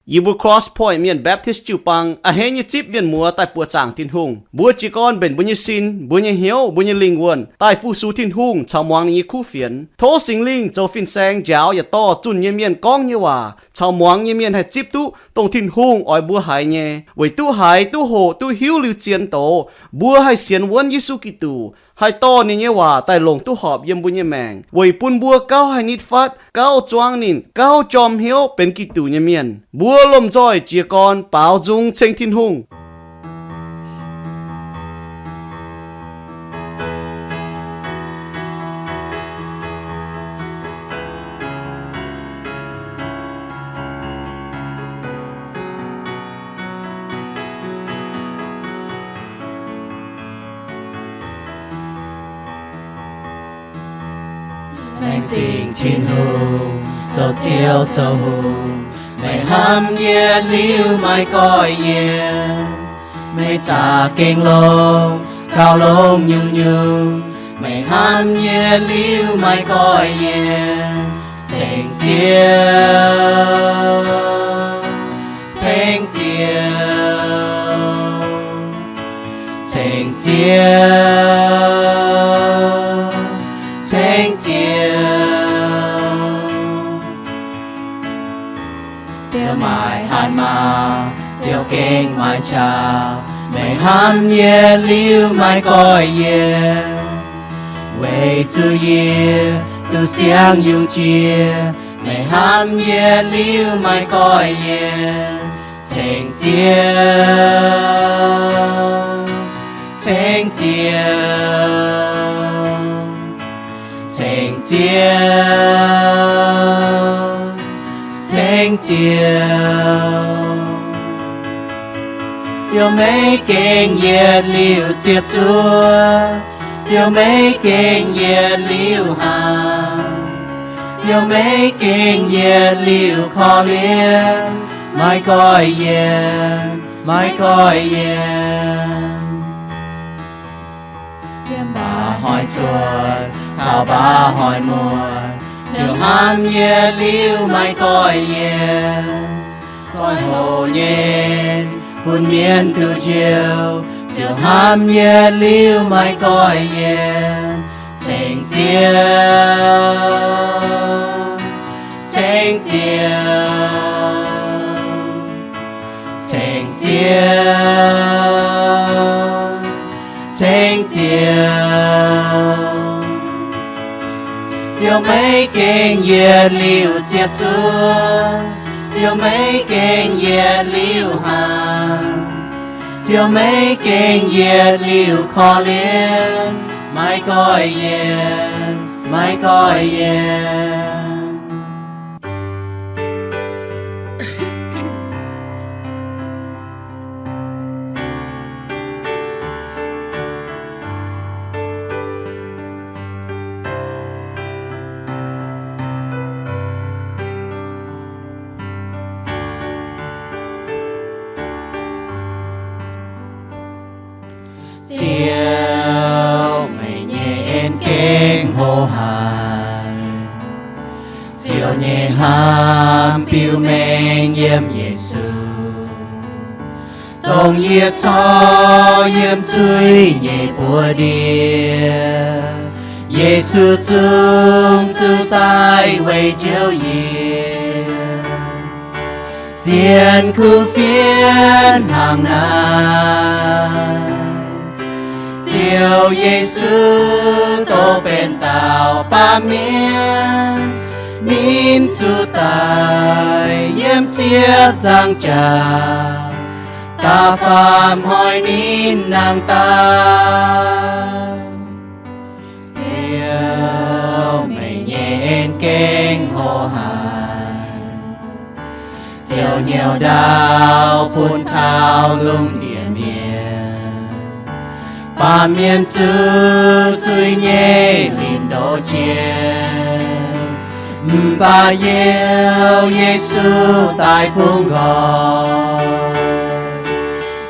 Yie mbuo Cross Point Mienh Baptist jiu-baang a'hneiv nyei zipv mienh muoz daaih buoqc zaangc Tin-Hungh. Mbuo jiez gorn mbenc mbuo nyei sin, mbuo nyei hnyouv, mbuo nyei lingh wuonh daaih fu-sux Tin-Hungh caux muangx ninh nyei kuv fienx. Tov Singx Lingh zoux fin-saeng njaaux yaac dorh zunh nyei mienh gorngv nyei waac caux muangx nyei mienh haih zipv duqv dongh Tin-Hungh oix mbuo haiz nyei, weic duqv haiz, duqv hoqc, duqv hiuv liuz zien doz, mbuo haih sienx wuonv Yesu Giduc, haih dorh ninh nyei waac daaih longc duqv horpc yiem mbuo nyei maengc, weic bun mbuo gauh haih nitv fatv, gauh zuangv ninh, gauh jorm hnyouv benx Giduc nyei mienh. Mbuo lomh nzoih jiez gorn baaux nzung ceng Tin-Hungh. Laengz zingh Tin-Hungh, zoux Ziouv zoux Hungh, meih hnamv yie liuz maiv goiv yie. Meih zaqc gengh longx, gauh longx nyungc-nyungc, meih hnamv yie liuz maiv goiv yie. Ceng Ziouv, ceng Ziouv, ceng Ziouv, ceng Ziouv. Ziouv maaih hatc maaz, Ziouv gengh maaih qaqv, meih hnamv yie liuz maiv goiv yie. Weic zuqc yie duqv siang yungz jiex, meih hnamv yie liuz maiv goiv yie. Ceng Ziouv, ceng Ziouv, ceng Ziouv, ceng Ziouv. Ziouv maiv gengh yietc liuz ziepc zuoqv, Ziouv maiv gengh yietc liuz hnaangx, Ziouv maiv gengh yietc liuz korv-lienh, maiv goiv yie, maiv goiv yie. Yiem mbaac hnoi cuotv taux mbaac hnoi muotc, Ziouv hnamv yie liuz maiv goiv yie. Zoih hoc nyei bun mienh duqv njoux, Ziouv hnamv yie liuz maiv goiv yie. Ceng Ziouv, ceng Ziouv, ceng Ziouv, ceng Ziouv. Ziouv maiv gengh yietc liuz ziepc zuoqv, Ziouv maiv gengh yietc liuz hnaangx, Ziouv maiv gengh yietc liuz korv-lienh, maiv goiv yie, maiv goiv yie. Ziouv, meih nyei en gengh hlo haic. Ziouv nyei hnamv biux mengh yiem Yesu, dongh yie corc yiem zuiz nyei buoz-ndiev. Yesu zungv zuqc daic weic njoux yie, zien kuv fienx hnangv naaiv. Ziouv Yesu dov benx dauh baamh mienh, ninh zuqc daic yiem ziepc nzaangc jaax, da'faam hnoi ninh nangh daaih. Ziouv, meih nyei en gengh hlo haic. Ziouv hnyouv ndaauv bun taux lungh ndiev mienh, baamh mienh zuqc zuiz nyei limc ndoqv jiex. Mv baac Ziouv Yesu daic bungx nqoi,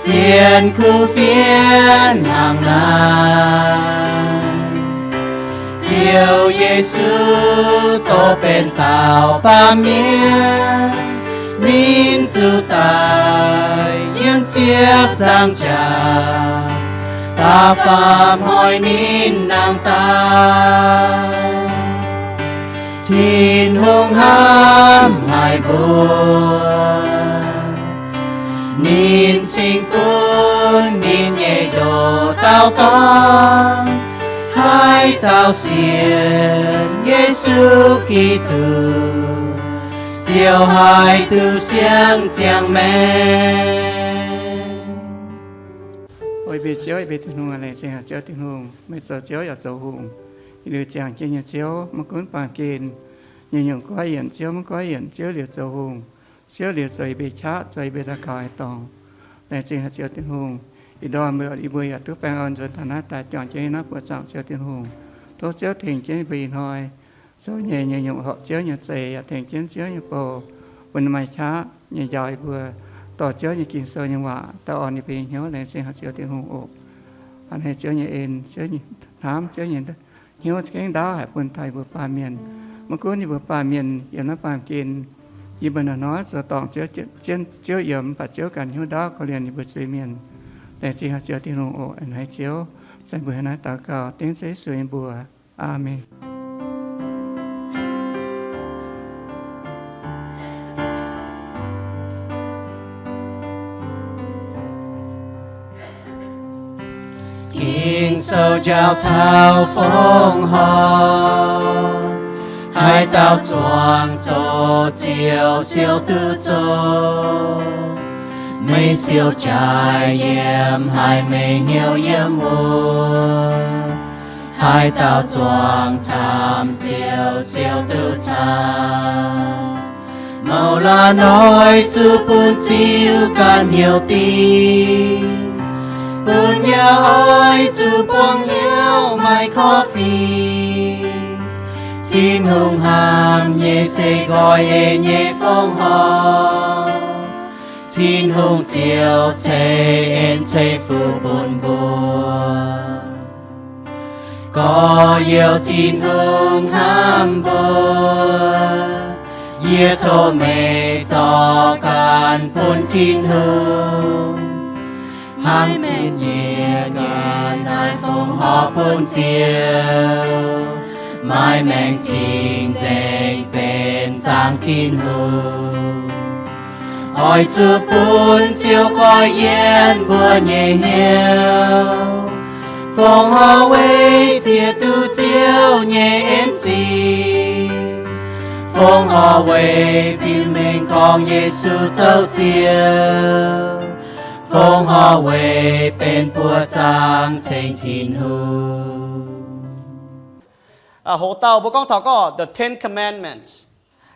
zien kuv fienx hnangv naaiv. Ziouv Yesu dov benx dauh baamh mienh, Ninh zuqc daic yiem ziepc nzaangc jaax, da'faam hnoi ninh nangh daaih. Tin-Hungh hnamv haic mbuo, ninh cingx bun ninh nyei ndoqc dauh dorn, haaix dauh sienx Yesu Giduc, ziouc haih duqv siang ziangh maengc. Yie mbuo Ziouv, yie mbuo Tin-Hungh, laengz zingh haic Ziouv Tin-Hungh, meih zoux Ziouv yaac zoux hungh. Yie mbuo ziangh jienv nyei Ziouv, maiv gunv baamh gen nyungc-nyungc goiv yienc, Ziouv maiv goiv yienc, Ziouv liuz zoux hungh, Ziouv liuz zoux yie mbuo qaqv, zoux yie mbuo daux gaux nyei dorngx. Laengz zingh haic Ziouv Tin-Hungh, ih ndorm yie mbuo yaac duqv baengh orn nzuonx taux naaiv daaih juangc jienv naaiv buoqc zaangc Ziouv Tin-Hungh. Tov Ziouv tengx jienv yie mbuo ih hnoi zoux nyei nyungc-nyungc horpc Ziouv nyei zeix, yaac tengx jienv Ziouv nyei bou bun maaih qaqv nyei njaaux yie mbuo dorh Ziouv nyei Ging-Sou nyei waac daaih orn yie mbuo nyei hnyouv. Laengz zingh haic Ziouv Tin-Hungh oc. Hnamv Ziouv nyei en, Ziouv nyei hnamv, Ziouv nyei hnyouv za'gengh ndaauv haic bun taux yie mbuo baamh mienh. Maiv gunv yie mbuo baamh mienh yiem naaiv baamh gen, yie mbuo hnoi-hnoi zoux dorngc Ziouv, Ziouv yiem, mv baac Ziouv ganh hnyouv ndaauv korv-lienh yie mbuo zuiz-mienh. Laengz zingh haic Ziouv Tin-Hungh oc. A'hneiv Ziouv, ceng mbuo hnangv naaiv daux gaux dengv Ziouv Yesu nyei mbuox. Aamen. Ging-Sou njaaux taux fongc horc, haaix dauh zuangx zoux ziouc siou duqv zoqc. Meih siou jaaix yiem haiz meih hnyouv yiem wuov, haaix dauh zuangx camv ziouc siou duqv camv. Mouz la'hnoi zuqc bun ziux ganh hnyouv dingc, bun yaac oix zuqc buangh hnyouv maaih korv-fiqv. Tin-Hungh hnamv nyei se nqoi en nyei fongc horc. Tin-Hungh ziouc ceix en ceix fuqv bun mbuo. Gorx-youz, Tin-Hungh hnamv mbuo. Yie tov meih zorc ganh bun Tin-Hungh, hnangv zinh nyieqc ganh daaih fongc horc bun Ziouv. Maiv maengx cing-nzengc benx zaangc Tin-Hungh. Oix zuqc bun Ziouv goiv yienv mbuo nyei hnyouv. Fongc horc weic zieqc duqv Ziouv nyei en zingh. Fongc horc weic biux mengh gorngv Yesu zoux Ziouv. Fongc horc weic benx buoqc zaangc ceng Tin-Hungh. Aa, hoc dauh mbuo gorngv taux gorngv The Ten Commandments.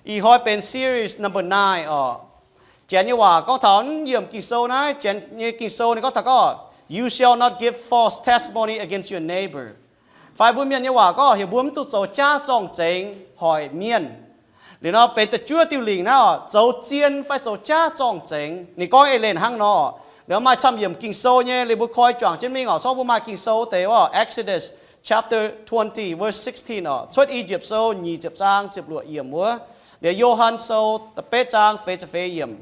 Ih hnoi benx series number nine oc. Janx nyei waac gorngv taux naaiv yiemc Ging-Sou naaiv, Janx nyei Ging-Sou ninh gorngv taux gorngv, You shall not give false testimony against your neighbor. Fai mbuo mienh nyei waac gorngv, heuc mbuo mv duqv zoux jaav zorng-zengx hoic mienh. Liuz nor benx da'juov diuh lingc naaiv oc, zoux zien fai zoux jaav zorng-zengx. Ninh gorngv eix leiz hnangv nor. Liuz maaih camv yiemc Ging-Sou nyei, liuz mbuo koi juangc jienv mingh oc. Sorng mbuo maaih Ging-Sou deix wuov, Exodus chapter twenty, verse sixteen oc. Cuotv I^yipv Sou nyic ziepc zaang ziepc luoqc yiemc wuov. Liuz Yo^han Sou da'betv zaang feix ziepc feix yiemc.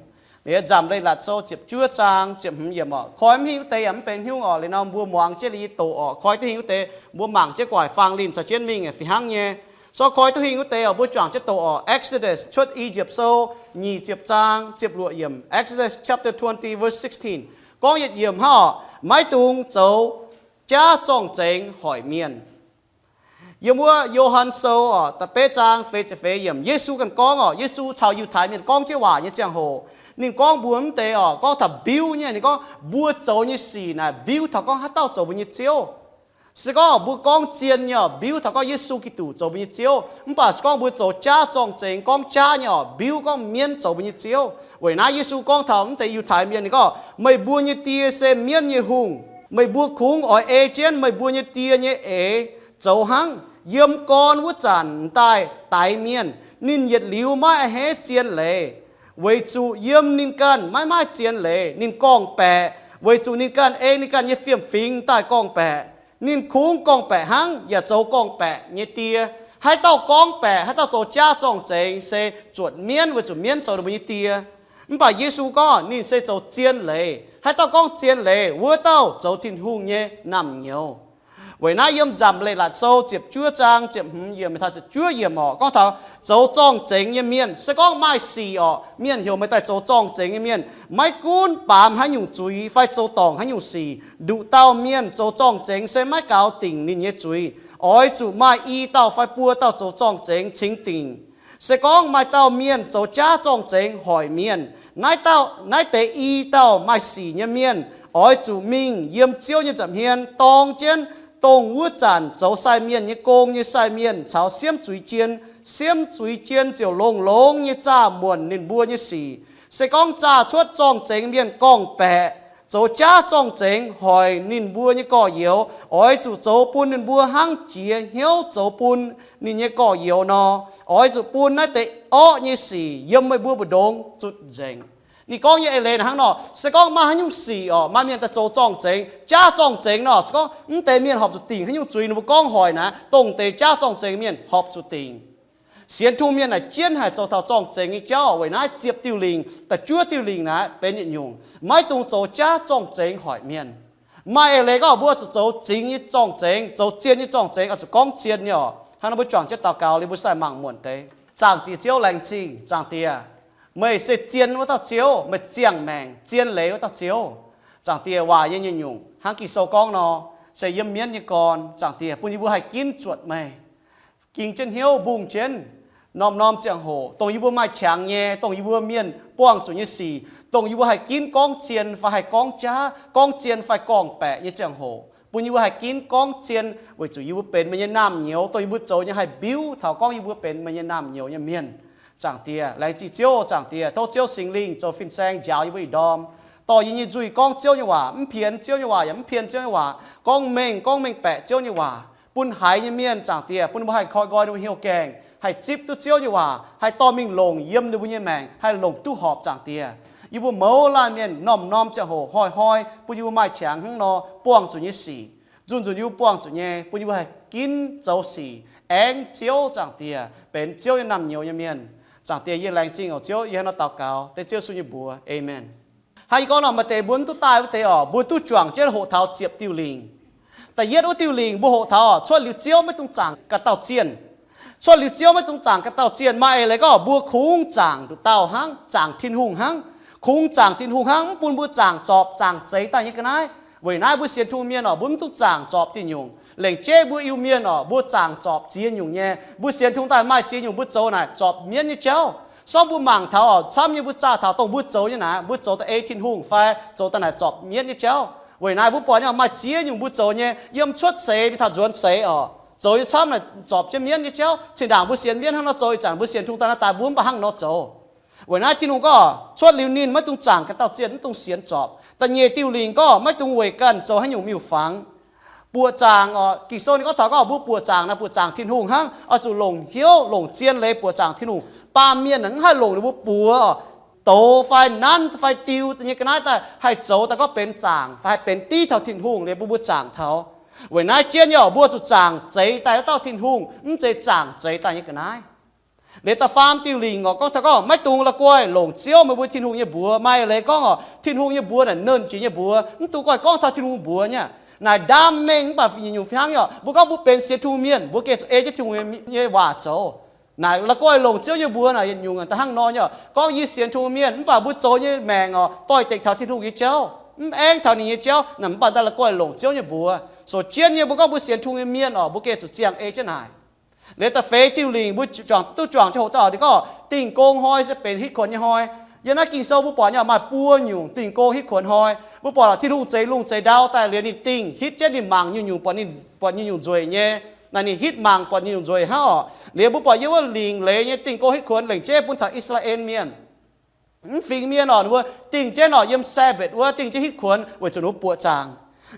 Liuz Nzamc Leiz-Latc Sou ziepc juov zaang ziepc hmz yiemc oc. Koi mv hingh wuov deix yaac mv benx haaix nyungc oc. Liuz nor mbuo muangx jienv liuz yie doqc oc. Koi duqv hingh wuov deix mbuo mangc jienv guaic fang linh caux jienv mingh fih hnangv nyei. Sorng koi duqv hingh wuov deix oc, mbuo juangc jienv doqc oc. Exodus, Cuotv I^yipv Sou nyic ziepc zaang ziepc luoqc yiemc. Exodus chapter twenty, verse sixteen. Gorngv yietc yiemc hnangv oc, maiv dungx zoux jaav zorng-zengx hoic mienh. Yiem wuov Yo^han Sou oc, da'betv zaang feix ziepc feix yiemc, Yesu ganh gorngv oc, Yesu caux Yiutai Mienh gorngv jienv waac nyei ziangh hoc, ninh gorngv mbuox mv deix oc, gorngv taux mbiuv nyei, ninh gorngv mbuo zoux nyei sic naaic mbiuv taux gorngv haaix dauh zoux mbuo nyei Ziouv. Se gorngv mbuo gorngv zien nyei oc, mbiuv taux gorngv Yesu Giduc zoux mbuo nyei Ziouv. Mv baac se gorngv mbuo zoux jaav zorng-zengx, gorngv jaav nyei oc, mbiuv gorngv mienv zoux mbuo nyei Ziouv. Weic naaiv Yesu gorngv taux mv deix Yiutai Mienh, ninh gorngv, meih mbuo nyei die se mienv nyei hungh. Meih mbuo kungx oix ei jienv meih mbuo nyei die nyei eix zoux hnangv. Yiem gorn wuov zanc m'daaih daix mienh, ninh yietc liuz maiv a'hneiv zien leiz, weic zuqc yiem ninh ganh maiv maaih zien leiz. Ninh gorngv-baeqc weic zuqc ninh ganh ei ninh ganh nyei fiem-fingx daaih gorngv-baeqc. Ninh kungx gorngv-baeqc hnangv, yaac zoux gorngv-baeqc nyei die. Haaix dauh gorngv-baeqc, haaix dauh zoux jaav zorng-zengx se zuotc mienv weic zuqc mienv zoux ninh mbuo nyei die. Mv baac Yesu gorngv ninh se zoux zien leiz. Haaix dauh gorngv zien leiz, wuov dauh zoux Tin-Hungh nyei naamh nyouz. Weic naaiv yiem Nzamc Leiz-Latc Sou ziepc juov zaang ziepc hmz yiemc, ziepc juov yiemc orqc, gorngv taux zoux zorng-zengx nyei mienh. Se gorngv maaih sic orqc, mienh heuc meih daaih zoux zorng-zengx nyei mienh, maiv gunv baamz haaix nyungc zuiz fai zoux dorngc haaix nyungc sic, nduqc dauh mienh zoux zorng-zengx se maiv gaux dingc ninh nyei zuiz. Oix zuqc maaih i dauh fai buo dauh zoux zorng-zengx cingx dingc. Se gorngv maaih dauh mienh zoux jaav zorng-zengx hoic mienh, naaiv dauh, naaiv deix i dauh maaih sic nyei mienh oix zuqc mingh yiem Ziouv nyei nza'hmien dorng jienv dongh wuov zanc zoux sai mienh nyei gong nyei sai mienh caux siemv zuiz jien. Siemv zuiz jien ziouc longx-longx nyei zaah muonc ninh mbuo nyei sic. Se gorngv zaah cuotv zorng-zengx mienh gorngv-baeqc, zoux jaav zorng-zengx hoic ninh mbuo nyei gorx-youz, oix zuqc zoux bun ninh mbuo hnangv jiex hnyouv zoux bun ninh nyei gorx-youz nor. Oix zuqc bun naaiv deix orqv nyei sic yiem meih mbuo mbu'ndongx zutc nzengc. Ninh gorngv nyei eix leiz hnangv nor, se gorngv maaih haaix nyungc sic orqc, maaih mienh daaih zoux zorng-zengx, jaav zorng-zengx nor, se gorngv mv deix mienh horpc zuqc dingc haaix nyungc zuiz ninh mbuo gorngv hoic naaic, dongh deix jaav zorng-zengx mienh horpc zuqc dingc. Sienx Tin-Hungh mienh naaic jienv haih zoux taux zorng-zengx nyei jauv. Weic naaiv ziepc diuh lingc, da'juov diuh lingc naaic benx yietc nyungc, maiv dungx zoux jaav zorng-zengx hoic mienh. Maaih eix leiz gorngv mbuo zuqc zoux zingx nyei zorng-zengx, zoux zien nyei zorng-zengx, oix zuqc gorngv zien nyei orqc. Hnangv nor mbuo juangc jienv daux gaux liuz mbuo sai mangc muonc deix. Zaangc Diex Ziouv, laengz zingh Zaangc Diex, meih se zien wuov dauh Ziouv, meih ziangh maengc zien leiz wuov dauh Ziouv. Zaangc Diex, waac nyei nyungc-nyungc hnangv Ging-Sou gorngv nor, se yiem mienv nyei gorn. Zaangc Diex, bun yie mbuo haih ginv zuotc meih, ging jienv hnyouv mbungh jienv norm-norm ziangh hoc, dongh yie mbuo maaih qangx nyei, dongh yie mbuo mienh buangh zuqc nyei sic, dongh yie mbuo haih ginv gorngv zien fai haih gorngv jaav, gorngv zien fai gorngv-baeqc nyei ziangh hoc, bun yie mbuo haih ginv gorngv zien, weic zuqc yie mbuo benx meih nyei naamh nyouz, dongh yie mbuo zoux nyei haih mbiuv taux gorngv yie mbuo benx meih nyei naamh nyouz nyei mienh. Zaangc Diex, laengz zingh Ziouv. Zaangc Diex, tov Ziouv Singx Lingh zoux fin-saeng njaaux yie mbuo ih ndorm, dorh yie nyei nzuih gorngv Ziouv nyei waac, mv pienx Ziouv nyei waac yaac mv pienx Ziouv nyei waac, gorngv mengh gorngv mengh baeqc Ziouv nyei waac, bun haiz nyei mienh, Zaangc Diex, bun ninh mbuo haih koi nqoi ninh mbuo hnyouv gaengh, haih zipv duqv Ziouv nyei waac, haih dorh mingh longc yiem ninh mbuo nyei maengc, haih longc duqv horpc. Zaangc Diex, yie mbuo mouz laanh mienh norm-norm ziangh hoc hnoi-hnoi bun yie mbuo maaih qangx hnangv nor buangh zuqc nyei sic, nzunc-nzunc yie mbuo buangh zuqc nyei, bun yie mbuo haih ginv zoux sic aengx Ziouv, Zaangc Diex, benx Ziouv nyei naamh nyouz nyei mienh. Zaangc Diex, yie laengz zingh oc Ziouv. Yie hnangv nor daux gaux dengv Ziouv Yesu nyei mbuox, aamen. Hnangv yie gorngv nor, maaih deix mbuo mv duqv daaih wuov deix orqc, mbuo duqv juangc jienv hoqc taux ziepc diuh lingc. Da'yietv wuov diuh lingc mbuo hoqc taux orqc, cuotv liuz Ziouv maiv dungx zaangc ga'dauh zienh. Cuotv liuz Ziouv maiv dungx zaangc ga'dauh zienh, maaih eix leiz gorngv mbuo kungx zaangc nduqc dauh hnangv, zaangc Tin-Hungh hnangv. Kungx zaangc Tin-Hungh hnangv, mv bun mbuo zaangc zorpc zaangc zeix daaih nyei ga'naaiv. Weic naaiv mbuo sienx Tin-Hungh mienh orqc, mbuo mv dungx zaangc zorpc diuh nyungc. Lengc jeiv mbuo Iu-Mienh orqc, mbuo zaangc zorpc ziex nyungc nyei. Mbuo sienx Tin-Hungh daaih maaih ziex nyungc mbuo zoux naaic zorpc mienv nyei jauv. Sorng mbuo mangc taux orqc, camv nyei mbuo zaah taux dongh mbuo zoux nyei naaic, mbuo zoux daaih ei Tin-Hungh fai zoux daaih naaic zorpc mienv nyei jauv. Weic naaiv mbuo buatc nyei maaih ziex nyungc mbuo zoux nyei, yiem cuotv seix mingh taux nzuonx seix orqc, zoux nyei camv naaic zorpc jienv mienv nyei jauv. Zinh ndaangc mbuo sienx mienv hnangv nor zoux, ih zanc mbuo sienx Tin-Hungh daaih naaiv daaih mbuo mv baac hnangv nor zoux. Weic naaiv Tin-Hungh gorngv cuotv liuz ninh maiv dungx zaangc ga'dauh zienh, mv dungx sienx zorpc. Da'nyeic diuh lingc gorngv maiv dungx weic ganh zoux haaix nyungc miuc-fangx. Buoqc zaangc orqc, Ging-Sou ninh gorngv taux gorngv mbuo buoqc zaangc naaic buoqc zaangc Tin-Hungh hnangv, oix zuqc longc hnyouv longc zien leiz buoqc zaangc Tin-Hungh. Baamh mienh mv haih longc ninh mbuo buoz orqc, douz fai nanv fai diu nyei ga'naaiv daaih haih zoux daaih gorngv benx zaangc fai haih benx div taux Tin-Hungh liuz bun mbuo zaangc taux. Weic naaiv jienv nyei orqc, mbuo zuqc zaangc zeix daaih wuov dauh Tin-Hungh, mv zeiz zaangc zeix daaih nyei ga'naaiv. Liuz da'faam diuh lingc orqc, gorngv taux gorngv maiv dungx la'guaih longc Ziouv meih mbuo Tin-Hungh nyei mbuox. Maaih leiz gorngv orqc, Tin-Hungh nyei mbuox naaic nernh jiex nyei mbuox, mv dungx guaih gorngv taux Tin-Hungh mbuox nyei. Naaic ndaamv mengh mv baac nyungc-nyungc fih hnangv nyei orqc, mbuo gorngv mbuo benx sienx Tin-Hungh mienh, mbuo gengh zuqc ei jienv Tin-Hungh nyei waac zoux. Naaic la'guaih longc Ziouv nyei mbuox naaic yietc nyungc da'hnangv nor nyei orqc, gorngv yie sienx Tin-Hungh mienh mv baac mbuo zoux nyei maengc orqc doix-dekc taux Tin-Hungh nyei jauv, mv aengv taux ninh nyei jauv naaic, mv baac daaih la'guaih longc Ziouv nyei mbuox. Sou jienv nyei mbuo gorngv mbuo sienx Tin-Hungh nyei mienh orqc, mbuo gengh zuqc ziangh ei jienv naaic. Liuz da'feix diuh lingc mbuo juangc duqv juangc jienv hoqc dauh ninh gorngv dingh gong hnoi se benx hitv kuonx nyei hnoi. Yiem naaiv Ging-Sou mbuo buatc nyei maah, buo nyungc dingh gong hitv kuonx hnoi. Mbuo buatc Tin-Hungh zeix lungh zeix ndau daaih liuz ninh dingh hitv jienv ninh mangc nyungc-nyungc buatc ninh, buatc nyungc-nyungc nzueic nyei. Naaic ninh hitv mangc buatc nyungc-nyungc nzueic hnangv orqc. Liuz mbuo buatc yiem wuov lingc leiz nyei dingh gong hitv kuonx lengc jeiv bun taux I^saa^laa^en Mienh. Mv fingx Mienh orqc, ninh mbuo dingh jienv orqc yiem Sabbath wuov dingh jienv hitv kuonx weic zuqc ninh mbuo buoqc zaangc.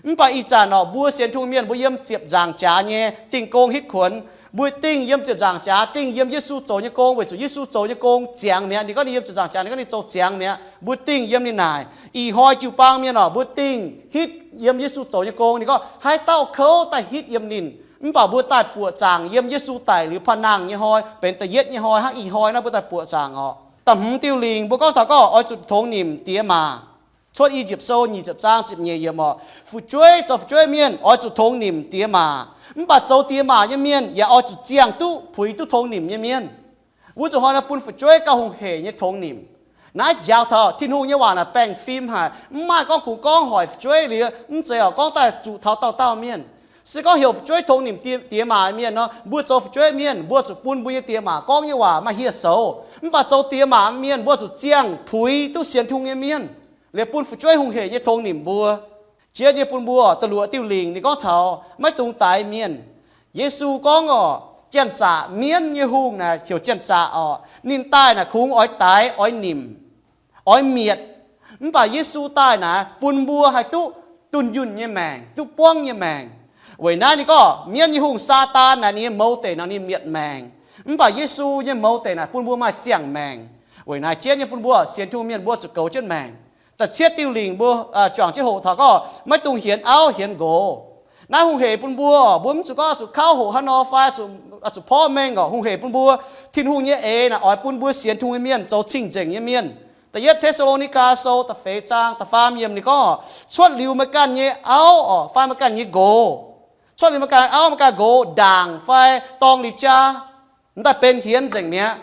Mv baac ih zanc orqc mbuo sienx Tin-Hungh Mienh mbuo yiem ziepc nzaangc jaax nyei dingh gong hitv kuonx. Mbuo dingh yiem ziepc nzaangc jaax, dingh yiem Yesu zoux nyei gong weic zuqc Yesu zoux nyei gong ziangx mi'aqv. Ninh gorngv ninh yiem ziepc nzaangc jaax ninh gorngv ninh zoux ziangx mi'aqv, mbuo dingh yiem ninh naaic. Ih hnoi jiu-baang mienh orqc mbuo dingh hitv yiem Yesu zoux nyei gong. Ninh gorngv haaix dauh kouv daaih hitv yiem ninh. Mv baac mbuo daaih buoqc zaangc yiem Yesu daic liuz panh nangh nyei hnoi benx da'yietv nyei hnoi hnangv ih hnoi naaiv mbuo daaih buoqc zaangc orqc. Da'hmz diuh lingc mbuo gorngv taux gorngv oix zuqc tongx nimc diex maac. Cuotv I^yipv Sou nyic ziepc zaang ziepc nyeic yiemc oc, fu'jueiv zoux fu'jueiv mienh oix zuqc tongx nimc diex maac. Mv baac zoux diex maac nyei mienh yaac oix zuqc ziangh duqv puix duqv tongx nimc nyei mienh. Wuov zuqc hnoi naaiv bun fu'jueiv gauh hungh heic nyei tongx nimc. Naaiv njaaux taux Tin-Hungh nyei waac naaic baengh fim haic, mv maaih gorngv kungx gorngv hoic fu'jueiv liuz mv zeiz oc, gorngv daaih zuqc taux dauh dauh mienh. Se gorngv heuc fu'jueiv tongx nimc diex maac mienh nor, mbuo zoux fu'jueiv mienh mbuo zuqc bun mbuo nyei diex maac gorngv nyei waac maaih hieh soux. Mv baac zoux diex maac mienh mbuo zuqc ziangh puix duqv sienx Tin-Hungh nyei mienh, liuz bun fu'jueiv hungh heic nyei tongx nimc mbuo. Jiex nyei bun mbuo da'luoqc diuh lingc ninh gorngv taux maiv dungx daix mienh. Yesu gorngv oc, janx-zaqc mienv nyei hungh naaic heuc janx-zaqc oc, ninh daaih naaic kungx oix daix, oix nimc, oix mietc. Mv baac Yesu daaih naaic bun mbuo haih duqv dunh yunh nyei maengc, duqv buangv nyei maengc. Weic naaiv ninh gorngv mienv nyei hungh Saadaan naaic ninh nyei mouz deic nor ninh mietc maengc. Mv baac Yesu nyei mouz deic naaic bun mbuo maaih ziangh maengc. Weic naaiv jiex nyei bun mbuo sienx Tin-Hungh mienh mbuo zuqc goux jienv maengc. Da'cietv diuh lingc mbuo juangc jienv hoqc taux gorngv maiv dungx hienx auv hienx nqox. Naaiv hungh heic bun mbuo, mbuo mv zuqc gorngv zuqc kauv hoqc haaix nor fai zuqc porv mengh oc. Hungh heic bun mbuo, Tin-Hungh nyei eix naaic oix bun mbuo sienx Tin-Hungh nyei mienh zoux cing-nzengc nyei mienh. Da'yietv Te^saa^lo^ni^gaa Sou da'feix zaang da'faam yiemc ninh gorngv, cuotv liuz meih ganh nyei auv oc fai meih ganh nyei nqox, cuotv liuz meih ganh auv meih ganh nqox ndaangc fai dorng liuz jaa, m'daaih benx hienx nzengc mi'aqv.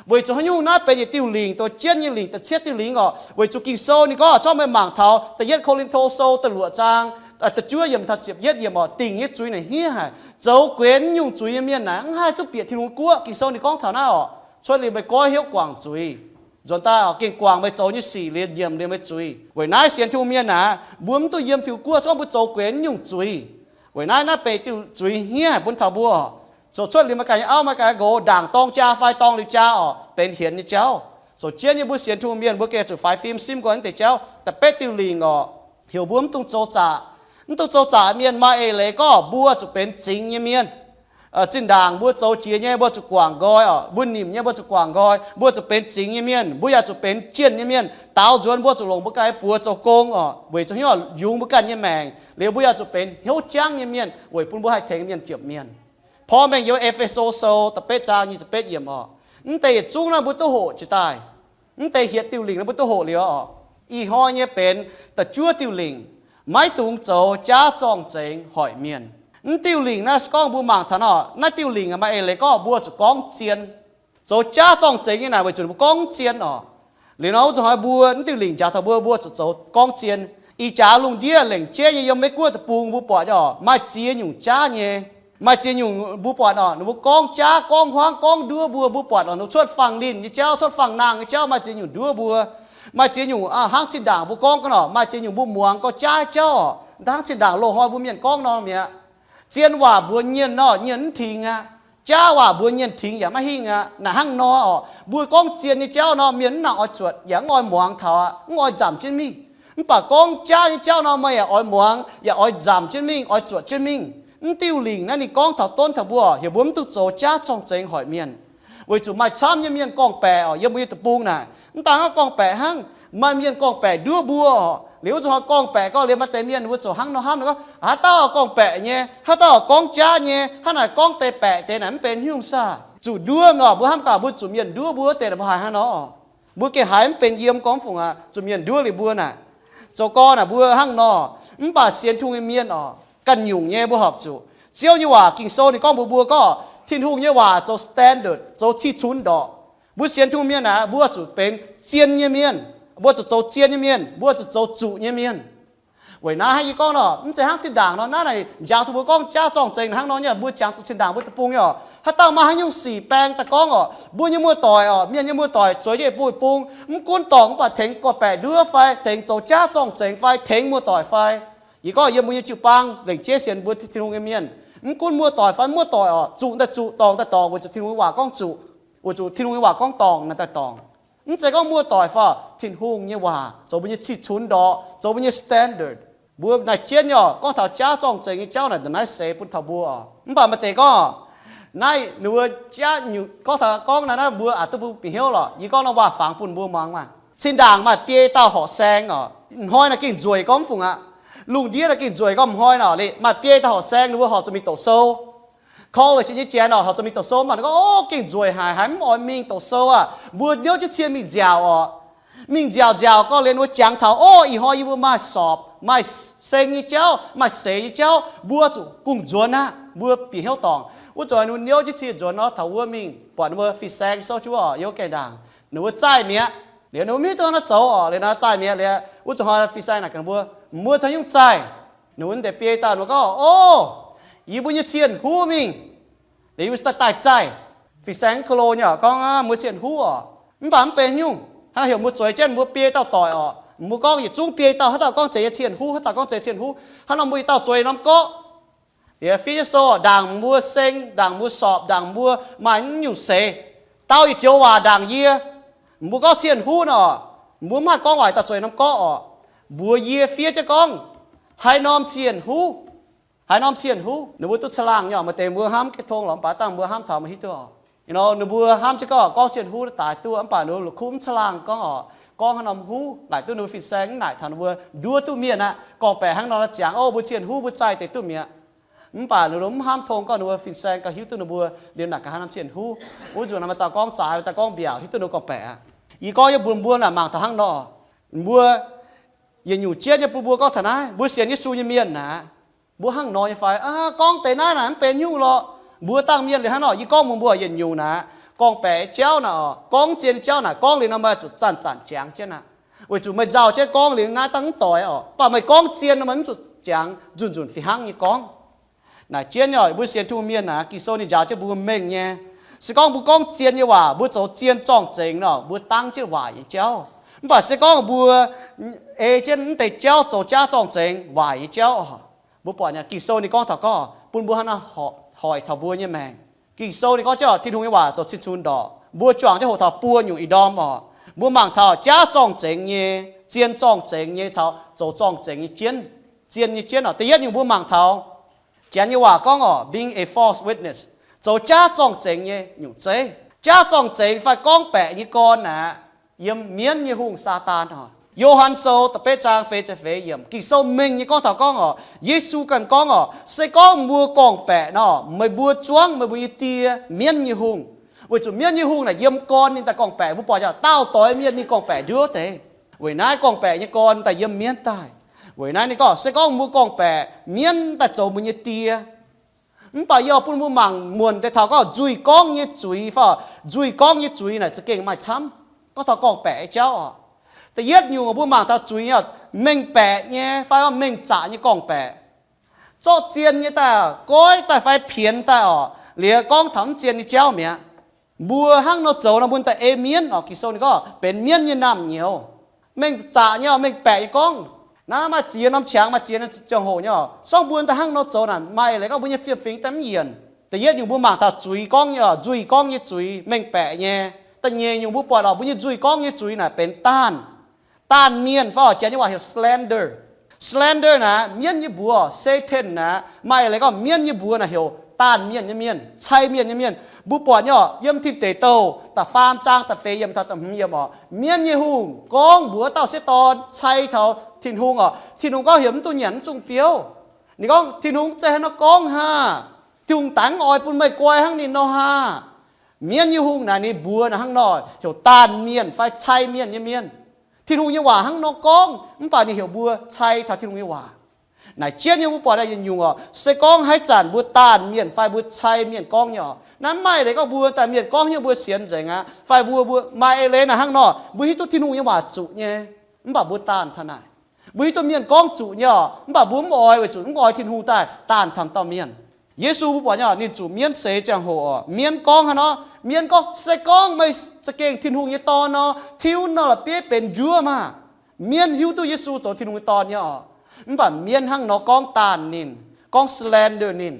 Weic zuqc haaix nyungc naaiv benx yietc diuh lingc, da'cietv nyei lingc, da'cietv diuh lingc oc. Weic zuqc Ging-Sou ninh gorngv, corc meih mangc taux da'yietv Ko^lin^to Sou da'luoqc zaang da'juov yiemc taux ziepc yietv yiemc oc, dingc nyei zuiz naaic hniev haic. Zoux guenx nyungc zuiz nyei mienh naaic mv haih duqv bieqc Tin-Hungh guoqv. Ging-Sou ninh gorngv taux naaiv oc, cuotv liuz meih goiv hnyouv guangc zuiz, nzuonx daaih oc gengh guangc meih zoux nyei sic liuz nyiemc liuz meih zuiz. Weic naaiv sienx Tin-Hungh mienh naaic mbuo mv duqv yiem Tin-Hungh guoqv se gorngv mbuo zoux guenx nyungc zuiz. Weic naaiv naaiv benx diuh zuiz hniev haic bun taux mbuo oc. Zoux cuotv liuz meih ganh nyei auv meih ganh nyei nqox ndaangc dorng jaa fai dorng liuz jaa oc, benx hienx nyei jauv. Zoux jienv nyei mbuo sienx Tin-Hungh mienh mbuo gengh zuqc faix fim simv gorngv deix jauv. Da'betv diuh lingc oc, heuc mbuo mv dungx zoux zaqc. Mv dungx zoux zaqc mienh maaih eix leiz gorngv mbuo zuqc benx zingx nyei mienh. Zinh ndaangc mbuo zoux jiex nyei mbuo zuqc guangc nqoi oc, mbuo nimc nyei mbuo zuqc guangc nqoi. Mbuo zuqc benx zingx nyei mienh, mbuo yaac zuqc benx jienh nyei mienh. Daaux nzuonx mbuo zuqc longc mbuo ganh nyei buoz zoux gong oc, weic zuqc hnyouv yungz mbuo ganh nyei maengc. Liuz mbuo yaac zuqc benx hnyouv jangv nyei mienh weic bun mbuo haih tengx mienh ziepc mienh. Porv mengh yiem E^fe^so Sou da'betv zaang nyic ziepc betv yiemc oc, mv deix yietc zungv naaiv mbuo duqv hoqc jiex daaih. Mv deix hietc diuh lingc naaiv mbuo duqv hoqc liuz oc. Ih hnoi nyei benx da'juov diuh lingc, maiv dungx zoux jaav zorng-zengx hoic mienh. Mv diuh lingc naaiv se gorngv mbuo mangc taux nor, naaiv diuh lingc maaih eix leiz gorngv mbuo zuqc gorngv zien. Zoux jaav zorng-zengx nyei naaic weic zuqc mbuo gorngv zien oc. Liuz nor wuov zuqc hnoi mbuo mv diuh lingc njaaux taux mbuo, mbuo zuqc zoux gorngv zien. Ih jaax lungh ndiev lengc jeiv nyei yiem Meiv Guoqv deic-bung mbuo buatc oc, maaih ziex nyungc jaav nyei. Maaih ziex nyungc mbuo buatc oc, ninh mbuo gorngv jaav, gorngv huaangv, gorngv nduov mbuo, mbuo buatc oc, ninh mbuo cuotv fangx linh nyei jauv, cuotv fangx nangh nyei jauv, maaih ziex nyungc nduov mbuo. Maaih ziex nyungc hnangv zinh ndaangc mbuo gorngv ga'naaiv, maaih ziex nyungc mbuo muangx gauh jaav jauv oc. Hnangv zinh ndaangc loz-hnoi mbuo mienh gorngv nor mi'aqv. Zien waac mbuox nyienh nor, nyienh mv tingx aqv. Jaav waac mbuox nyienh tingx yaac maiv hingh aqv. Naaic hnangv nor oc, mbuo gorngv zien nyei jauv nor, mienh mv nangc oix zuotc yaac mv oix muangx taux aqv, mv oix nzamc jienv mingh. Mv baac gorngv jaav nyei jauv nor, meih yaac oix muangx, yaac oix nzamc jienv mingh, oix zuotc jienv mingh. Mv diuh lingc naaiv ninh gorngv taux donv taux mbuo oc, heuc mbuo mv duqv zoux jaav zorng-zengx hoic mienh. Weic zuqc maaih camv nyei mienh gorngv-baeqc oc, yiem mbuo nyei deic-bung naaic, mv daan gorngv-baeqc hnangv, maaih mienh gorngv-baeqc nduov mbuo oc. Liuz wuov zuqc hnoi gorngv-baeqc gorngv liuz maaih deix mienh mbuo ziouc hnangv nor hnamv, haaix dauh gorngv-baeqc nyei, haaix dauh gorngv jaav nyei, hnangv naaic gorngv deix baeqc deix naaic mv benx nyungc saah. Zuqc nduov oc, mbuo hnamv gaax mbuo zuqc mienh nduov mbuo wuov deix naaic mbuo haiz hnangv nor. Mbuo gengh haiz mv benx yiem gorngv fungc aqv, zuqc mienh nduov liuz mbuo naaic. Zoux gorn naaic mbuo hnangv nor. Mv baac sienx Tin-Hungh nyei mienh oc, ganh nyungc nyei mbuo horpc zuqc Ziouv nyei waac Ging-Sou ninh gorngv mbuox mbuo gorngv Tin-Hungh nyei waac zoux standard, zoux cih cunx ndorqc. Mbuo sienx Tin-Hungh mienh naaic mbuo zuqc benx zien nyei mienh, mbuo zuqc zoux zien nyei mienh, mbuo zuqc zoux zuqc nyei mienh. Weic naaiv hnangv yie gorngv nor, mv zeiz hnangv zinh ndaangc nor, naaiv naaic njaaux taux mbuo gorngv jaav zorng-zengx hnangv nor nyei, mbuo jangx zuqc zinh ndaangc mbuo deic-bung nyei oc. Haaix dauh maaih haaix nyungc sic baeng daaih gorngv oc, mbuo nyei muoz-doic oc, mienh nyei muoz-doic zueiz jienv i buo deic-bung, mv gunv dorngc mv baac tengx gorngv-baeqc nduov fai tengx zoux jaav zorng-zengx fai tengx muoz-doic fai. Yie gorngv yiem mbuo nyei jiu-baang lengc jeiv sienx mbuo Tin-Hungh nyei mienh, mv gunv muoz-doic fai mv muoz-doic oc, zuqc daaih zuqc, dorngc daaih dorngc, weic zuqc Tin-Hungh nyei waac gorngv zuqc, weic zuqc Tin-Hungh nyei waac gorngv dorngc naaic daaih dorngc. Mv zeiz gorngv muoz-doic fai, Tin-Hungh nyei waac zoux mbuo nyei cih cunx ndorqc, zoux mbuo nyei standard. Mbuo naaic jienv nyei oc, gorngv taux jaav zorng-zengx nyei jauv naaic ndongc naaiv seix bun taux mbuo oc. Mv baac maaih deix gorngv, naaiv ninh mbuo jaav nyungc gorngv taux gorngv naaiv naaiv mbuo aqc duqv mbuo bieqc hnyouv lorqc. Yie gorngv nor waac-fangx bun mbuo muangx maah. Cin-ndaangc maaih biei dauh horqc saeng oc. Hnoi naaic gengh nzueic gorngv mv fungc aqv. Lungh ndiev naaic gengh nzueic gorngv mv hnoi nor, liuz maaih biei dauh horqc saeng ninh mbuo horpc zuqc mingh doqc sou. college nyei janx oc, horpc zuqc mingh doqc sou, mv baac ninh gorngv, Ov, gengh nzueic haic, haiz mv oix mingh doqc sou aac. Mbuo niouv jienv cien mingh nziaauc oc. Mingh nziaauc nziaauc, gorngv liuz ninh mbuo jangx taux, Ov, ih hnoi yie mbuo maaih sorpc, maaih seng nyei jauv, maaih seix nyei jauv, mbuo zuqc kungx nzuonx aqv. Mbuo bieqc hnyouv dorngc. Wuov zanc ninh mbuo niouv jienv cien nzuonx nor, taux wuov mingh buatc ninh mbuo fin-saeng souv jienv wuov oc, yiem gaengh ndaangc. Ninh mbuo zaih mi'aqv. Liuz ninh mbuo mv hiuv duqv nor zoux oc. Liuz nor zaih mi'aqv liuz, wuov zanc hnoi fin-saeng naaic gaax ninh mbuo, Mbuo caux haaix nyungc zaih? Ninh mbuo deix biei dauh ninh mbuo gorngv, Ov, yie mbuo nyei cien huv mingh. Liuz yie mbuo se daaih daaih zaih. Fin-saeng mv ko lo nyei oc, gorngv, Mbuo cien huv oc. Mv baac mv benx nyungc, hnangv naaiv heuc mbuo zueiz jienv mbuo biei dauh doic oc. Mbuo gorngv yietc zungv biei dauh, haaix dauh gorngv zeiz nyei cien huv, haaix dauh gorngv zeiz cien huv. Hnangv nor mbuo yietc dauh zueiz norm gorqv. Liuz fiev jienv sou oc, ndaangc mbuo seng, ndaangc mbuo sorpc, ndaangc mbuo maaih naaiv nyungc seix, dau yietc joux waac ndaangc yie. Mbuo gorngv cien huv nor, mbuo mv haih gorngv waac daaih zueiz norm gorqv oc. Mbuox yie fiev jienv gorngv, haaix norm cien huv, haaix norm cien huv. Ninh mbuo duqv caangh laangh nyei oc. Maaih deix mbuo hnamv ga'tong lorqc, mv baac dangh mbuo hnamv taux maaih hiuv duqv oc. Ninh mbuo hnamv jienv gorngv, gorngv cien huv daaih duqv, mv baac ninh mbuo la'kuqv mv caangh laangh gorngv oc, gorngv haaix norm huv. Laaic duqv ninh mbuo fin-saeng mv naaic taux ninh mbuo nduov duqv mienh aqv. Gorngv-baeqc hnangv nor ziangx, Ov, mbuo cien huv mbuo zaih deix duqv mi'aqv. Mv baac ninh mbuo mv hnamv tong gorngv ninh mbuo fin-saeng gauh hiuv duqv ninh mbuo liemh naaic gaax haaix norm cien huv. Wuov nzunc naaic maaih dauh gorngv zaaix, maaih dauh gorngv mbiaauc, hiuv duqv ninh mbuo gorngv-baeqc aqv. Yie gorngv yie mbuox mbuo naaic mangc taux hnangv nor, mbuo yietc nyungc jienv nyei bun mbuo gorngv taux naaiv, mbuo sienx Yesu nyei mienh naaic, mbuo hnangv nor nyei fai? Aa, gorngv deix naaiv naaic mv benx nyungc lorqc. Mbuo dangh mienh liuz hnangv nor, yie gorngv mbuox mbuo yietc nyungc naaic, gorngv-baeqc jauv naaic oc, gorngv zien jauv naaic, gorngv liuz nor meih zuqc zanc-zanc jangx jienv aqv. Weic zuqc meih nzauh jienv gorngv liuz naaiv dangh mv doix oc. Mv baac meih gorngv zien nor meih mv zuqc jangx, nzunc-nzunc fih hnangv nyei gorngv. Naaic jienv nyei oc, mbuo sienx Tin-Hungh mienh naaic, Ging-Sou ninh njaaux jienv mbuo mengh nyei. Se gorngv mbuo gorngv zien nyei waac, mbuo zoux zien zorng-zengx nor, mbuo dangv jienv waaic nyei jauv. Mv baac se gorngv mbuo ei jienv mv deix jauv zoux jaav zorng-zengx waaic nyei jauv oc. Mbuo buatc nyei Ging-Sou ninh gorngv taux gorngv bun mbuo hnangv naaiv hoic taux mbuo nyei maengc. Ging-Sou ninh gorngv jienv oc, Tin-Hungh nyei waac zoux cin-cun ndorqc. Mbuo juangc jienv hoqc taux buo nyungc ih ndorm oc. Mbuo mangc taux jaav zorng-zengx nyei, zien zorng-zengx nyei caux zoux zorng-zengx nyei jienv, zien nyei jienv oc. Da'yietv nyungc mbuo mangc taux Janx nyei waac gorngv oc, being a false witness, zoux jaav zorng-zengx nyei nyungc zeiv. Jaav zorng-zengx fai gorngv-baeqc nyei gorn aqv, yiem mienv nyei hungh, Saadaan oc. Yo^han Sou da'betv zaang feix ziepc feix yiemc, Ging-Sou mengh nyei gorngv taux gorngv oc, Yesu ganh gorngv oc, se gorngv mbuo gorngv-baeqc nor, meih mbuo zuangv meih mbuo nyei Die, mienv nyei hungh. Weic zuqc mienv nyei hungh naaic yiem gorn ninh daaih gorngv-baeqc. Mbuo buatc dauh doix mienh ninh gorngv-baeqc nduov deix. Weic naaiv gorngv-baeqc nyei gorn daaih yiem mienv daaih. Weic naaiv ninh gorngv, se gorngv mbuo gorngv-baeqc, mienv daaih zoux mbuo nyei die. Mv baac yie oix bun mbuo mangc muonc deix taux gorngv nzuih gorngv nyei zuiz fai nzuih gorngv nyei zuiz naaic za'gengh maaih camv. Gorngv taux gorngv-baeqc nyei jauv oc, da'yietv nyungc mbuo mangc taux zuiz nyei, mengh baeqc nyei fai mengh zaqc nyei gorngv-baeqc. Zorqv zien nyei daaih, goiv daaih fai pienx daaih oc, liuz gorngv taux mv zien nyei jauv mi'aqv. Mbuo hnangv nor zoux nor, mbuo daaih ei mienv oc. Ging-Sou ninh gorngv benx mienv nyei naamh nyouz. Mengh zaqc nyei oc, mengh baeqc nyei gorngv. Naaiv maaih ziex norm qangx, maaih ziex norm ziangh hoc nyei oc. Se gorngv mbuo daaih hnangv nor zoux naaic, maaih leiz gorngv mbuo nyei fiem-fingx daaih mv yienc. Da'yietv nyungc mbuo mangc taux zuiz gorngv nyei oc, nzuih gorngv nyei zuiz, mengh baeqc nyei. Da'nyeic nyungc mbuo buatc oc, mbuo nyei nzuih gorngv nyei zuiz naaic benx daanh, daanh mienh fai oc, Janx nyei waac heuc slander. Slander naaic mienv nyei mbuox, Satan naaic, maaih leiz gorngv mienv nyei mbuox naaic heuc daanh mienh nyei mienh, cai mienh nyei mienh. Mbuo buatc nyei oc, yiem Tin Deic Douh da'faam zaang da'feix yiemc taux da'hmz yiemc oc, mienv nyei hungh gorngv mbuox dauh sieqv dorn cai taux Tin-Hungh oc. Tin-Hungh gorngv heuc mv duqv nyanc mv zungh biouv. Ninh gorngv, Tin-Hungh mv zeiz hnangv nor gorngv haah. Tin-Hungh dangx oix bun meih guai hnangv ninh nor haah. Mienv nyei hungh naaic ninh mbuox naaic hnangv nor, heuc daanh mienh fai cai mienh nyei mienh. Tin-Hungh nyei waac hnangv nor gorngv, mv baac ninh heuc mbuo cai taux Tin-Hungh nyei waac. Naaic jienv nyei mbuo buatc yietc nyungc oc, se gorngv haaix zanc mbuo daanh mienh fai mbuo cai mienh gorngv nyei oc, naaiv mv maaih leiz gorngv mbuo daaih mienh gorngv nyei mbuo sienx nzengc aqv, fai mbuo, mbuo maaih eix leiz naaic hnangv nor, mbuo hiuv duqv Tin-Hungh nyei waac zuqc nyei, mv baac mbuo daanh taux naaic. Mbuo hiuv duqv mienh gorngv zuqc nyei oc, mv baac mbuo mv oix weic zuqc mv oix Tin-Hungh daaih daanh taux dauh mienh. Yesu mbuo buatc nyei oc, ninh zuqc mienv seix ziangh hoc oc, mienv gorngv haaix nor? Mienv gorngv, se gorngv meih za'gengh Tin-Hungh nyei Dorn nor, tiuv nor la'bieiv benx njuov maah! Mienv hiuv duqv Yesu zoux Tin-Hungh nyei Dorn nyei oc, mv baac mienv hnangv nor gorngv daanh ninh, gorngv slander ninh.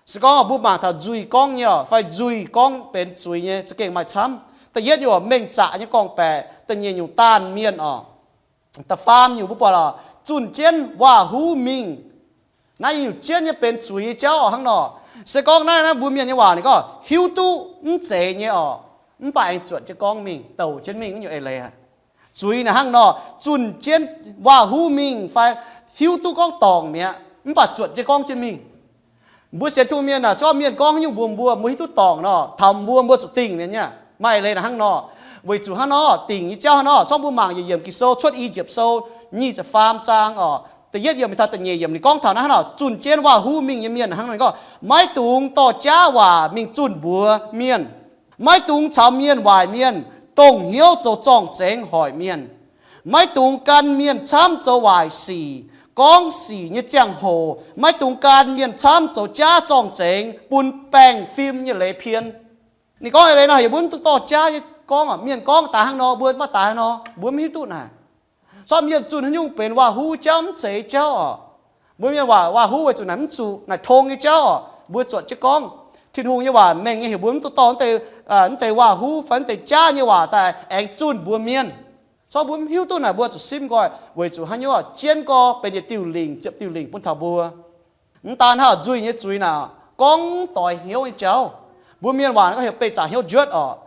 Se gorngv mbuo mangc taux nzuih gorngv nyei oc, fai nzuih gorngv benx zuiz nyei za'gengh maaih camv. Da'yietv nyungc mengh zaqc nyei gorngv-baeqc, da'nyeic nyungc daanh mienh oc. Da'faam nyungc mbuo buatc oc, zunh jienv waac-huv mingh. Naaiv nyungc jienv nyei benx zuiz nyei jauv oc hnangv nor. Se gorngv naaiv, naaiv mbuo mienh nyei waac ninh gorngv hiuv duqv mv zeiz nyei oc, mv baac aengx zuotc jienv gorngv mingh, douc jienv mingh, wuov nyungc eix leiz aqv. Zuiz naaic hnangv nor, zunh jienv waac-huv mingh fai hiuv duqv gorngv dorngc mi'aqv, mv baac zuotc jienv gorngv jienv mingh. Mbuo sienx Tin-Hungh mienh aah, corc mienh gorngv haaix nyungc mbuox mbuo, mbuo hiuv duqv dorngc nor, taux mbuo, mbuo zuqc dingc mienh nyei. Maaih eix leiz naaic hnangv nor. Weic zuqc hnangv nor, dingc nyei jauv hnangv nor, corc mbuo mangc yietc yiemc Ging-Sou, Cuotv I^yipv Sou nyic ziepc faam zaang oc, da'yietv yiemc taux da'nyeic yiemc, ninh gorngv taux naaiv hnangv nor, zunh jienv waac-huv mingh nyei mienh hnangv nor, ninh gorngv, maiv dungx dorh jaav waac mingh zunh mbuox mienh, maiv dungx caux mienh waaic mienh, dongh hnyouv zoux zorng-zengx hoic mienh. Maiv dungx gan mienh camv zoux waaic sic. Gorngv sic nyei ziangh hoc maiv dungx gan mienh camv zoux jaav zorng-zengx bun baengh fim nyei leiz pien. Ninh gorngv eix leiz nor, heuc mbuo mv duqv dorh jaav nyei gorngv oc. Mienh gorngv daaih hnangv nor, mbuo maiv daaih hnangv nor, mbuo mv hiuv duqv naaic. Corc mienh zunh haaix nyungc benx waac-huv jauv mv zeiz jauv oc. Mbuo mienh waac, waac-huv weic zuqc naaic mv zuqc naaic tong nyei jauv oc. Mbuo zuotc jienv gorngv Tin-Hungh nyei waac mengh nyei, heuc mbuo mv duqv dorh naaiv deix, naaiv deix waac-huv fai naaiv deix jaav nyei waac daaih aengx zunh mbuox mienh. Corc mbuo mv hiuv duqv naaic, mbuo zuqc simv nqoi weic zuqc haaix nyungc jienv gorx benx yietc diuh lingc ziepc diuh lingc bun taux mbuo. Mv daan hnangv nzuih nyei zuiz naaic, gorngv doix hnyouv nyei jauv. Mbuo mienh waac naaic gorngv heuc beih zaqc hnyouv njuotv oc.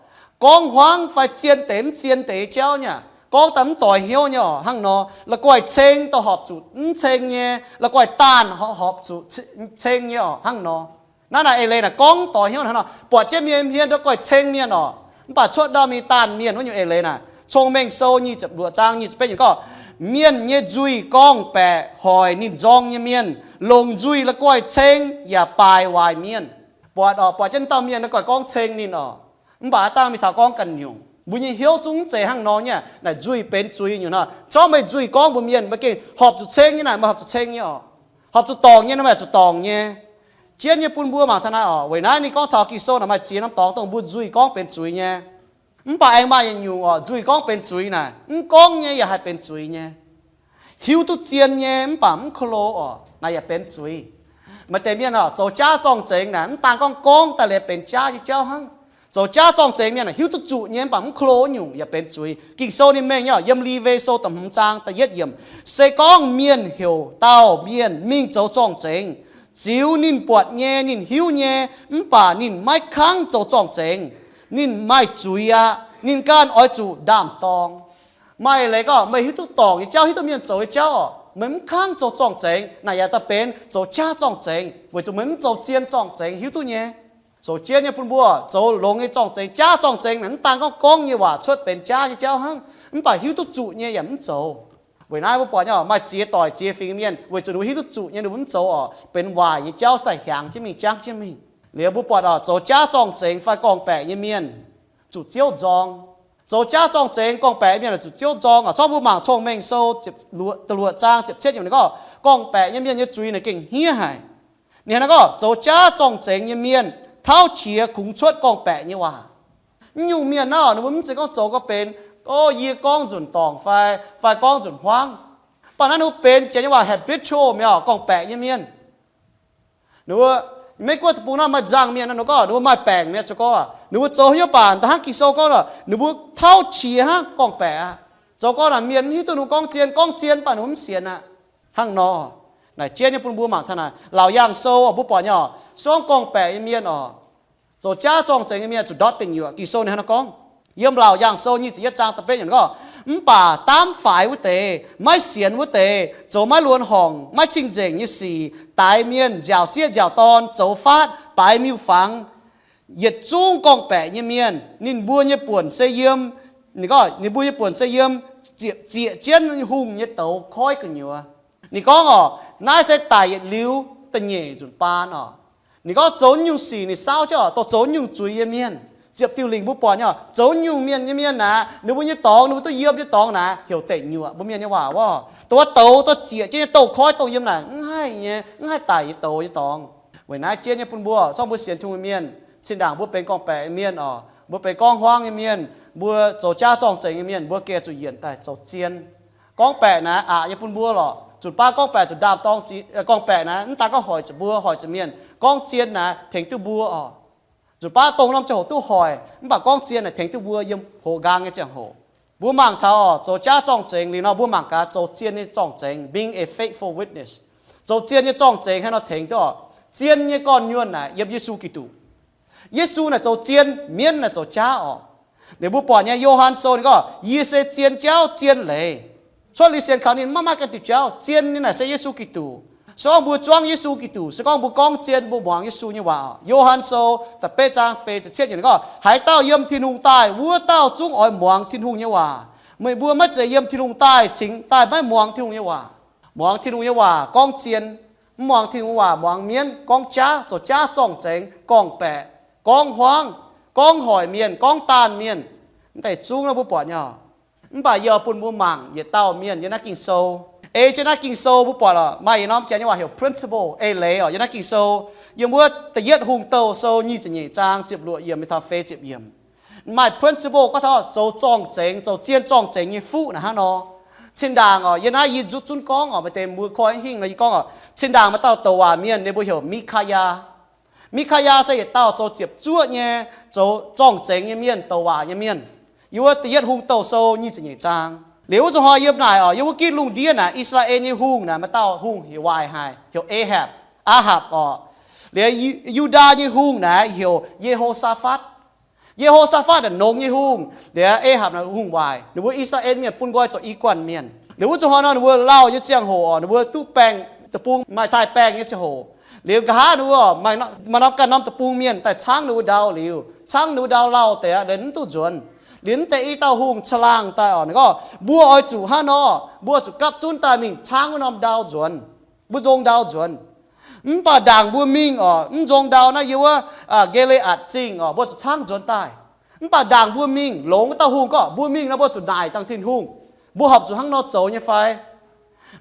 Gorngv hmuangv fai zien deix mv zien deix nyei jauv nyei, gorngv daaih mv doix hnyouv nyei oc. Hnangv nor, la'guaih ceng dorh horpc zuqc mv ceng nyei, la'guaih daanh horpc zuqc ceng nyei oc. Hnangv nor, naaiv naaic eix leiz naaic gorngv doix hnyouv hnangv nor, buatc jienv mienh hmien la'guaih ceng mienh oc. Mv baac cuotv ndau mingh daanh mienh wuov nyungc eix leiz naaic, Cong-Mengh Sou nyic ziepc luoqc zaang nyic ziepc betv yiemc gorngv, mienh nyei nzuih gorngv-baeqc hoic ninh nzorng nyei mienh, longc nzuih la'guaih ceng yaac baaix waaic mienh. Buatc oc, buatc jienv dauh mienh la'guaih gorngv ceng ninh oc. Mv baac aav dangh mingh taux gorngv ganh nyungc, mbuo nyei hnyouv zungv mv zeiz hnangv nor nyei. Naaic nzuih benx zuiz nyungc nor, corc meih nzuih gorngv mbuox mienh, meih gengh horpc zuqc ceng nyei naaic, meih horpc zuqc ceng nyei oc. Horpc zuqc dorngc nyei nor, meih zuqc dorngc nyei. Jienv nyei bun mbuo mangc taux naaiv oc. Weic naaiv ninh gorngv taux Ging-Sou naaic maaih ziex norm dorngx dongh mbuo nzuih gorngv benx zuiz nyei. Mv baac aengx maaih yietc nyungc oc, nzuih gorngv benx zuiz naaic, mv gorngv nyei yaac haih benx zuiz nyei. Hiuv duqv zien nyei mv baac mv ko lo oc, naaic yaac benx zuiz. Maaih deix mienh oc, zoux jaav zorng-zengx naaic, mv daan gorngv gorngv daaih liuz benx jaav nyei jauv hnangv. Zoux jaav zorng-zengx mienh hiuv duqv zuqc nyei mv baac mv ko lo nyungc yaac benx zuiz. Ging-Sou ninh mengh nyei oc, yiem Lewi Sou da'hmz zaang da'yietv yiemc, se gorngv mienh heuc dauh mienh mingh zoux zorng-zengx, ziux ninh buatc nyei, ninh hiuv nyei, mv baac ninh maiv kangv zoux zorng-zengx, ninh maaih zuiz aqv. Ninh ganh oix zuqc ndaam-dorng. Maaih leiz gorngv meih hiuv duqv dorngc nyei jauv, hiuv duqv mienh zoux nyei jauv oc, meih mv kangv zoux zorng-zengx, naaic yaac daaih benx zoux jaav zorng-zengx, weic zuqc meih mv zoux zien zorng-zengx, hiuv duqv nyei. Zoux jienv nyei bun mbuo zoux longx nyei zorng-zengx. Jaav zorng-zengx naaic mv daan gorngv gorngv nyei waac cuotv benx jaav nyei jauv hnangv, mv baac hiuv duqv zuqc nyei yaac mv zoux. Weic naaiv mbuo buatc nyei oc, maaih ziex doic ziex fingx mienh weic zuqc ninh mbuo hiuv duqv zuqc nyei ninh mbuo mv zoux oc, benx waaic nyei jauv daaih hiaangx jienv mingh, jangv jienv mingh. Liuz mbuo buatc oc, zoux jaav zorng-zengx fai gorngv-baeqc nyei mienh zuqc Ziouv nzorng. Zoux jaav zorng-zengx gorngv-baeqc mienh zuqc Ziouv nzorng oc. Corc mbuo mangc Cong-Mengh Sou da'luoqc zaang ziepc cietv yiemc ninh gorngv, gorngv-baeqc nyei mienh nyei zuiz naaic gengh hniev haic. Ninh hnangv gorngv zoux jaav zorng-zengx nyei mienh tauv qiex kungx cuotv gorngv-baeqc nyei waac. Mv nyungc mienh naaiv oc, ninh mbuo mv zeiz gorngv zoux gorngv benx, o, yie gorngv nzunc dorngc fai, fai gorngv nzunc hmuangv. Mv baac naaiv ninh mbuo benx jiex nyei waac habitual mi'aqv, gorngv-baeqc nyei mienh. Ninh mbuo, Meiv Guoqv deic-bung naaiv maaih nzangc mienh naaiv, ninh gorngv ninh mbuo maaih baengc mi'aqv, zoux gorngv ninh mbuo zoux hnyouv baac hnangv Ging-Sou gorngv nor, ninh mbuo tauv qiex hnangv gorngv-baeqc aqv. Zoux gorngv naaic mienh mv hiuv duqv ninh mbuo gorngv zien, gorngv zien mv baac ninh mbuo mv sienx aqv. Hnangv nor, naaic jienv nyei bun mbuo mangc taux naaic Laauc Yaangh Sou oc, mbuo buatc nyei oc, se gorngv gorngv-baeqc nyei mienh oc, zoux jaav zorng-zengx nyei mienh zuqc ndortv deic nyuoqc. Ging-Sou ninh hnangv nor gorngv, yiem Laauc Yaangh Sou nyic ziepc yietv zaang da'betv yiemc gorngv, mv baac daamv faix wuov deix, maiv sienx wuov deix, zoux maiv luonx horngc, maiv cing-nzengc nyei sic, daix mienh, nziaauc sieqv nziaauc dorn, zoux faatv, baaix miuc-fangx, yietc zungv gorngv-baeqc nyei mienh, ninh mbuo nyei buonc se yiem, ninh gorngv ninh mbuo nyei buonc se yiem zieqc, zieqc jienv hungh nyei douz koiv gu'nyuoz. Ninh gorngv oc, naaiv se daic yietc liuz da'nyeic nzunc baan oc. Ninh gorngv zoux nyungc sic ninh saauv jienv oc, dongh zoux nyungc zuiz nyei mienh. Ziepc diuh lingc mbuo buatc nyei oc, zoux nyungc mienh nyei mienh naaic, ninh mbuo nyei dorngx, ninh mbuo duqv yiem nyei dorngx naaic heuc deic nyuoqc. Mbuo mienh nyei waac oc, dongh wuov douz, dongh zieqc jienv nyei douz koiv dongh yiem naaic mv haih nyei, mv haih daic nyei douz nyei dorngx. Weic naaiv jienv nyei bun mbuo, corc mbuo sienx Tin-Hungh nyei mienh, zinh ndaangc mbuo benx gorngv-baeqc nyei mienh oc, mbuo benx gorngv hmuangv nyei mienh, mbuo zoux jaav zorng-zengx nyei mienh, mbuo gengh zuqc yienc daaih zoux zien. Gorngv-baeqc naaic aqc nyei bun mbuo lorqc. Zuqc baav gorngv-baeqc zuqc ndaam-dorng ziqc, gorngv-baeqc naaic mv daan gorngv hoic zuqc mbuo, hoic zuqc mienh. Gorngv zien naaic tengx duqv mbuo oc. Zuqc baav dongh norm ziangh hoc duqv hoic, mv baac gorngv zien naaic tengx duqv mbuo yiem hoz nqaang nyei ziangh hoc. Mbuo mangc taux oc, zoux jaav zorng-zengx liuz nor, mbuo mangc gaax zoux zien nyei zorng-zengx, being a faithful witness. Zoux zien nyei zorng-zengx haaix nor tengx duqv oc? Zien nyei gorn-nyuonh naaic yiem Yesu Giduc. Yesu naaic zoux zien, mienv naaic zoux jaav oc. Liuz mbuo buatc nyei Yo^han Sou ninh gorngv, yie se zien jauv zien leiz. Cuotv liuz sienx kaux ninh maiv maaih ganh diuc jauv. Zien nyei naaic se Yesu Giduc. Se gorngv mbuo zuangv Yesu Giduc, se gorngv mbuo gorngv zien mbuo muangx Yesu nyei waac. Yo^han Sou da'betv zaang feix ziepc cietv yiemc gorngv, haaix dauh yiem Tin-Hungh daaih, wuov dauh zungv oix muangx Tin-Hungh nyei waac. Meih mbuo maiv zeiz yiem Tin-Hungh daaih cingx daaih maiv muangx Tin-Hungh nyei waac. Muangx Tin-Hungh nyei waac gorngv zien, mv muangx Tin-Hungh waac muangx mienv, gorngv jaav, zoux jaav zorng-zengx, gorngv-baeqc, gorngv huaangv, gorngv hoic mienh, gorngv daanh mienh. Mv deix zungv naaiv mbuo buatc nyei. Mv baac yie oix bun mbuo mangc yietc dauh mienh yiem naaiv Ging-Sou. Ei jienv naaiv Ging-Sou mbuo buatc lorqc, maaih yietc norm janx nyei waac heuc principle, eix leiz oc. Yiem naaiv Ging-Sou, yiem wuov Da'yietv Hungh Douh Sou nyic ziepc nyeic zaang ziepc luoqc yiemc mingh taux feix ziepc yiemc, maaih principle gorngv taux zoux zorng-zengx, zoux zien zorng-zengx nyei fuqv naaic hnangv nor. Zinh ndaangc oc, yiem naaiv yie nzuqc zunv gorngv oc, maaih deix mbuo koi hingh nor yie gorngv oc, zinh ndaangc maaih dauh douc waac mienh, ninh mbuo heuc Miqkayaa. Miqkayaa se yietc dauh zoux ziepc zuoqv nyei, zoux zorng-zengx nyei mienh, douc waac nyei mienh. Yiem wuov Da'yietv Hungh Douh Sou nyic ziepc nyeic zaang. Liuz wuov zuqc hnoi yiem naaic oc, yiem wuov gitv lungh ndiev naaic, I^saa^laa^en nyei hungh naaic maaih dauh hungh heuc waaic haic, heuc Ahapc, Aahapc oc. Liuz Yu^ndaa nyei hungh naaic heuc Ye^ho^saa^fatv. Ye^ho^saa^fatv naaic nongx nyei hungh, liuz Ahapc naaic hungh waaic. Ninh mbuo I^saa^laa^en mienh bun nqoi zoux i guanh mienh. Liuz wuov zuqc hnoi nor ninh mbuo lauh nyei ziangh hoc oc, ninh mbuo duqv baengh deic-bung, maaih taaih baengh nyei ziangh hoc. Liuz nqa'haav ninh mbuo maaih norm ganh norm deic-bung mienh daaih caangv ninh mbuo ndau liuz, caangv ninh mbuo ndau lauh deix aqv, liuz mv duqv nzuonx. Liuz mv deix i dauh hungh caangh laangh daaih oc, ninh gorngv, mbuo oix zuqc hnangv nor, mbuo zuqc gapv zunv daaih mingh caangv wuov norm ndau nzuonx. Mbuo nzong ndau nzuonx. Mv baac ndaangc mbuo mingh oc, mv nzong ndau naaiv yiem wuov Gi^le^atc Zingh oc, mbuo zuqc caangv nzuonx daaih. Mv baac ndaangc mbuo mingh, longx wuov dauh hungh gorngv mbuo mingh nor mbuo zuqc naaic dangh Tin-Hungh, mbuo horpc zuqc hnangv nor zoux nyei fai?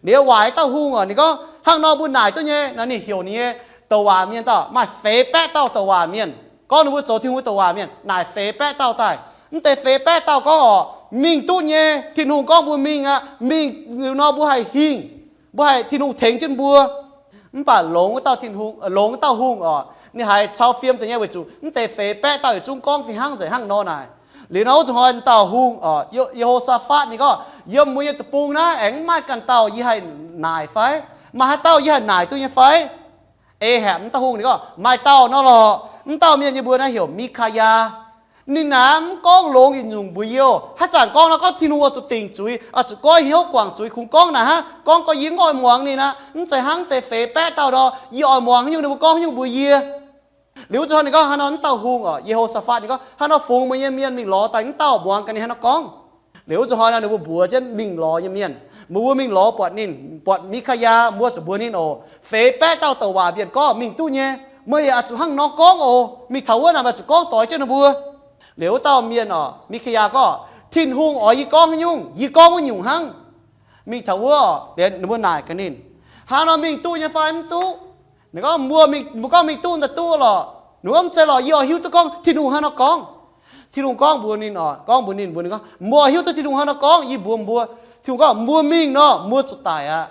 Liuz waaic dauh hungh oc, ninh gorngv hnangv nor mbuo naaic duqv nyei. Naaic ninh heuc ninh nyei douc waac mienh dauh, maaih feix baeqv dauh douc waac mienh, gorngv ninh mbuo zoux Tin-Hungh douc waac mienh, naaic feix baeqv dauh daaih. Mv deix feix baeqv dauh gorngv oc, mingh duqv nyei, Tin-Hungh gorngv mbuo mingh aqv, mingh liuz nor mbuo haih hingh, mbuo haih Tin-Hungh tengx jienv mbuo. Mv baac longx wuov dauh Tin-Hungh, longx wuov dauh hungh oc, ninh haiz cau fiem deix nyei weic zuqc mv deix feix baeqv dauh yietc zungv gorngv fih hnangv nzengc hnangv nor naaic. Liuz nor wuov zuqc hnoi dauh hungh oc, Ye^ho^saa^fatv ninh gorngv, yiem mbuo nyei deic-bung naaiv aengx mv maaih ganh dauh yie haih naaic fai? Maaih haaix dauh yie haih naaic duqv nyei fai? Ahapc mv dauh hungh ninh gorngv, maaih dauh nor lorqc. Mv dauh mienh nyei mbuox naaiv heuc Miqkayaa. Ninh naaic mv gorngv longx yietc nyungc mbuox yie oc. Haaix zanc gorngv nor gorngv Tin-Hungh oix zuqc dingc zuiz, oix zuqc goiv hnyouv guangc zuiz, kungx gorngv naaic hnangv, gorngv gorx yie mv oix muangx ninh aqv, mv zeiz hnangv deix feix baeqv dauh nor, yie oix muangx haaix nyungc ninh mbuo gorngv haaix nyungc mbuox yie. Liuz wuov zuqc hnoi ninh gorngv hnangv nor, mv dauh hungh oc, Ye^ho^saa^fatv ninh gorngv hnangv nor, fungx meih nyei mienh mingh lorz daaih mv dauh muangx gaax ninh hnangv nor gorngv. Liuz wuov zuqc hnoi naaic ninh mbuo mbuox jienv mingh lorz nyei mienh, mbuo mbuo mingh lorz buatc ninh, buatc Miqkayaa, mbuo zuqc mbuox ninh oc, feix baeqv dauh douc waac mienh gorngv mingh duqv nyei, meih yaac oix zuqc hnangv nor gorngv oc. Mingh taux wuov naaic meih zuqc gorngv doix jienv ninh mbuo. Liuz wuov dauh mienh oc, Miqkayaa gorngv, Tin-Hungh oix yie gorngv haaix nyungc, yie gorngv wuov nyungc hnangv. Mingh taux wuov oc, liuz ninh mbuo naaic gaax ninh, hnangv nor mingh duqv nyei fai mv duqv? Ninh gorngv, mbuo mingh, mbuo gorngv mingh duqv daaih duqv lorqc. Ninh gorngv, mv zeiz lorqc, yie oix hiuv duqv gorngv Tin-Hungh hnangv nor gorngv. Tin-Hungh gorngv mbuox ninh oc, gorngv mbuox ninh, mbuox ninh gorngv, mbuo oix hiuv duqv Tin-Hungh hnangv nor gorngv, yie mbuox mbuo, Tin-Hungh gorngv mbuo mingh nor, mbuo zuqc daic aqv.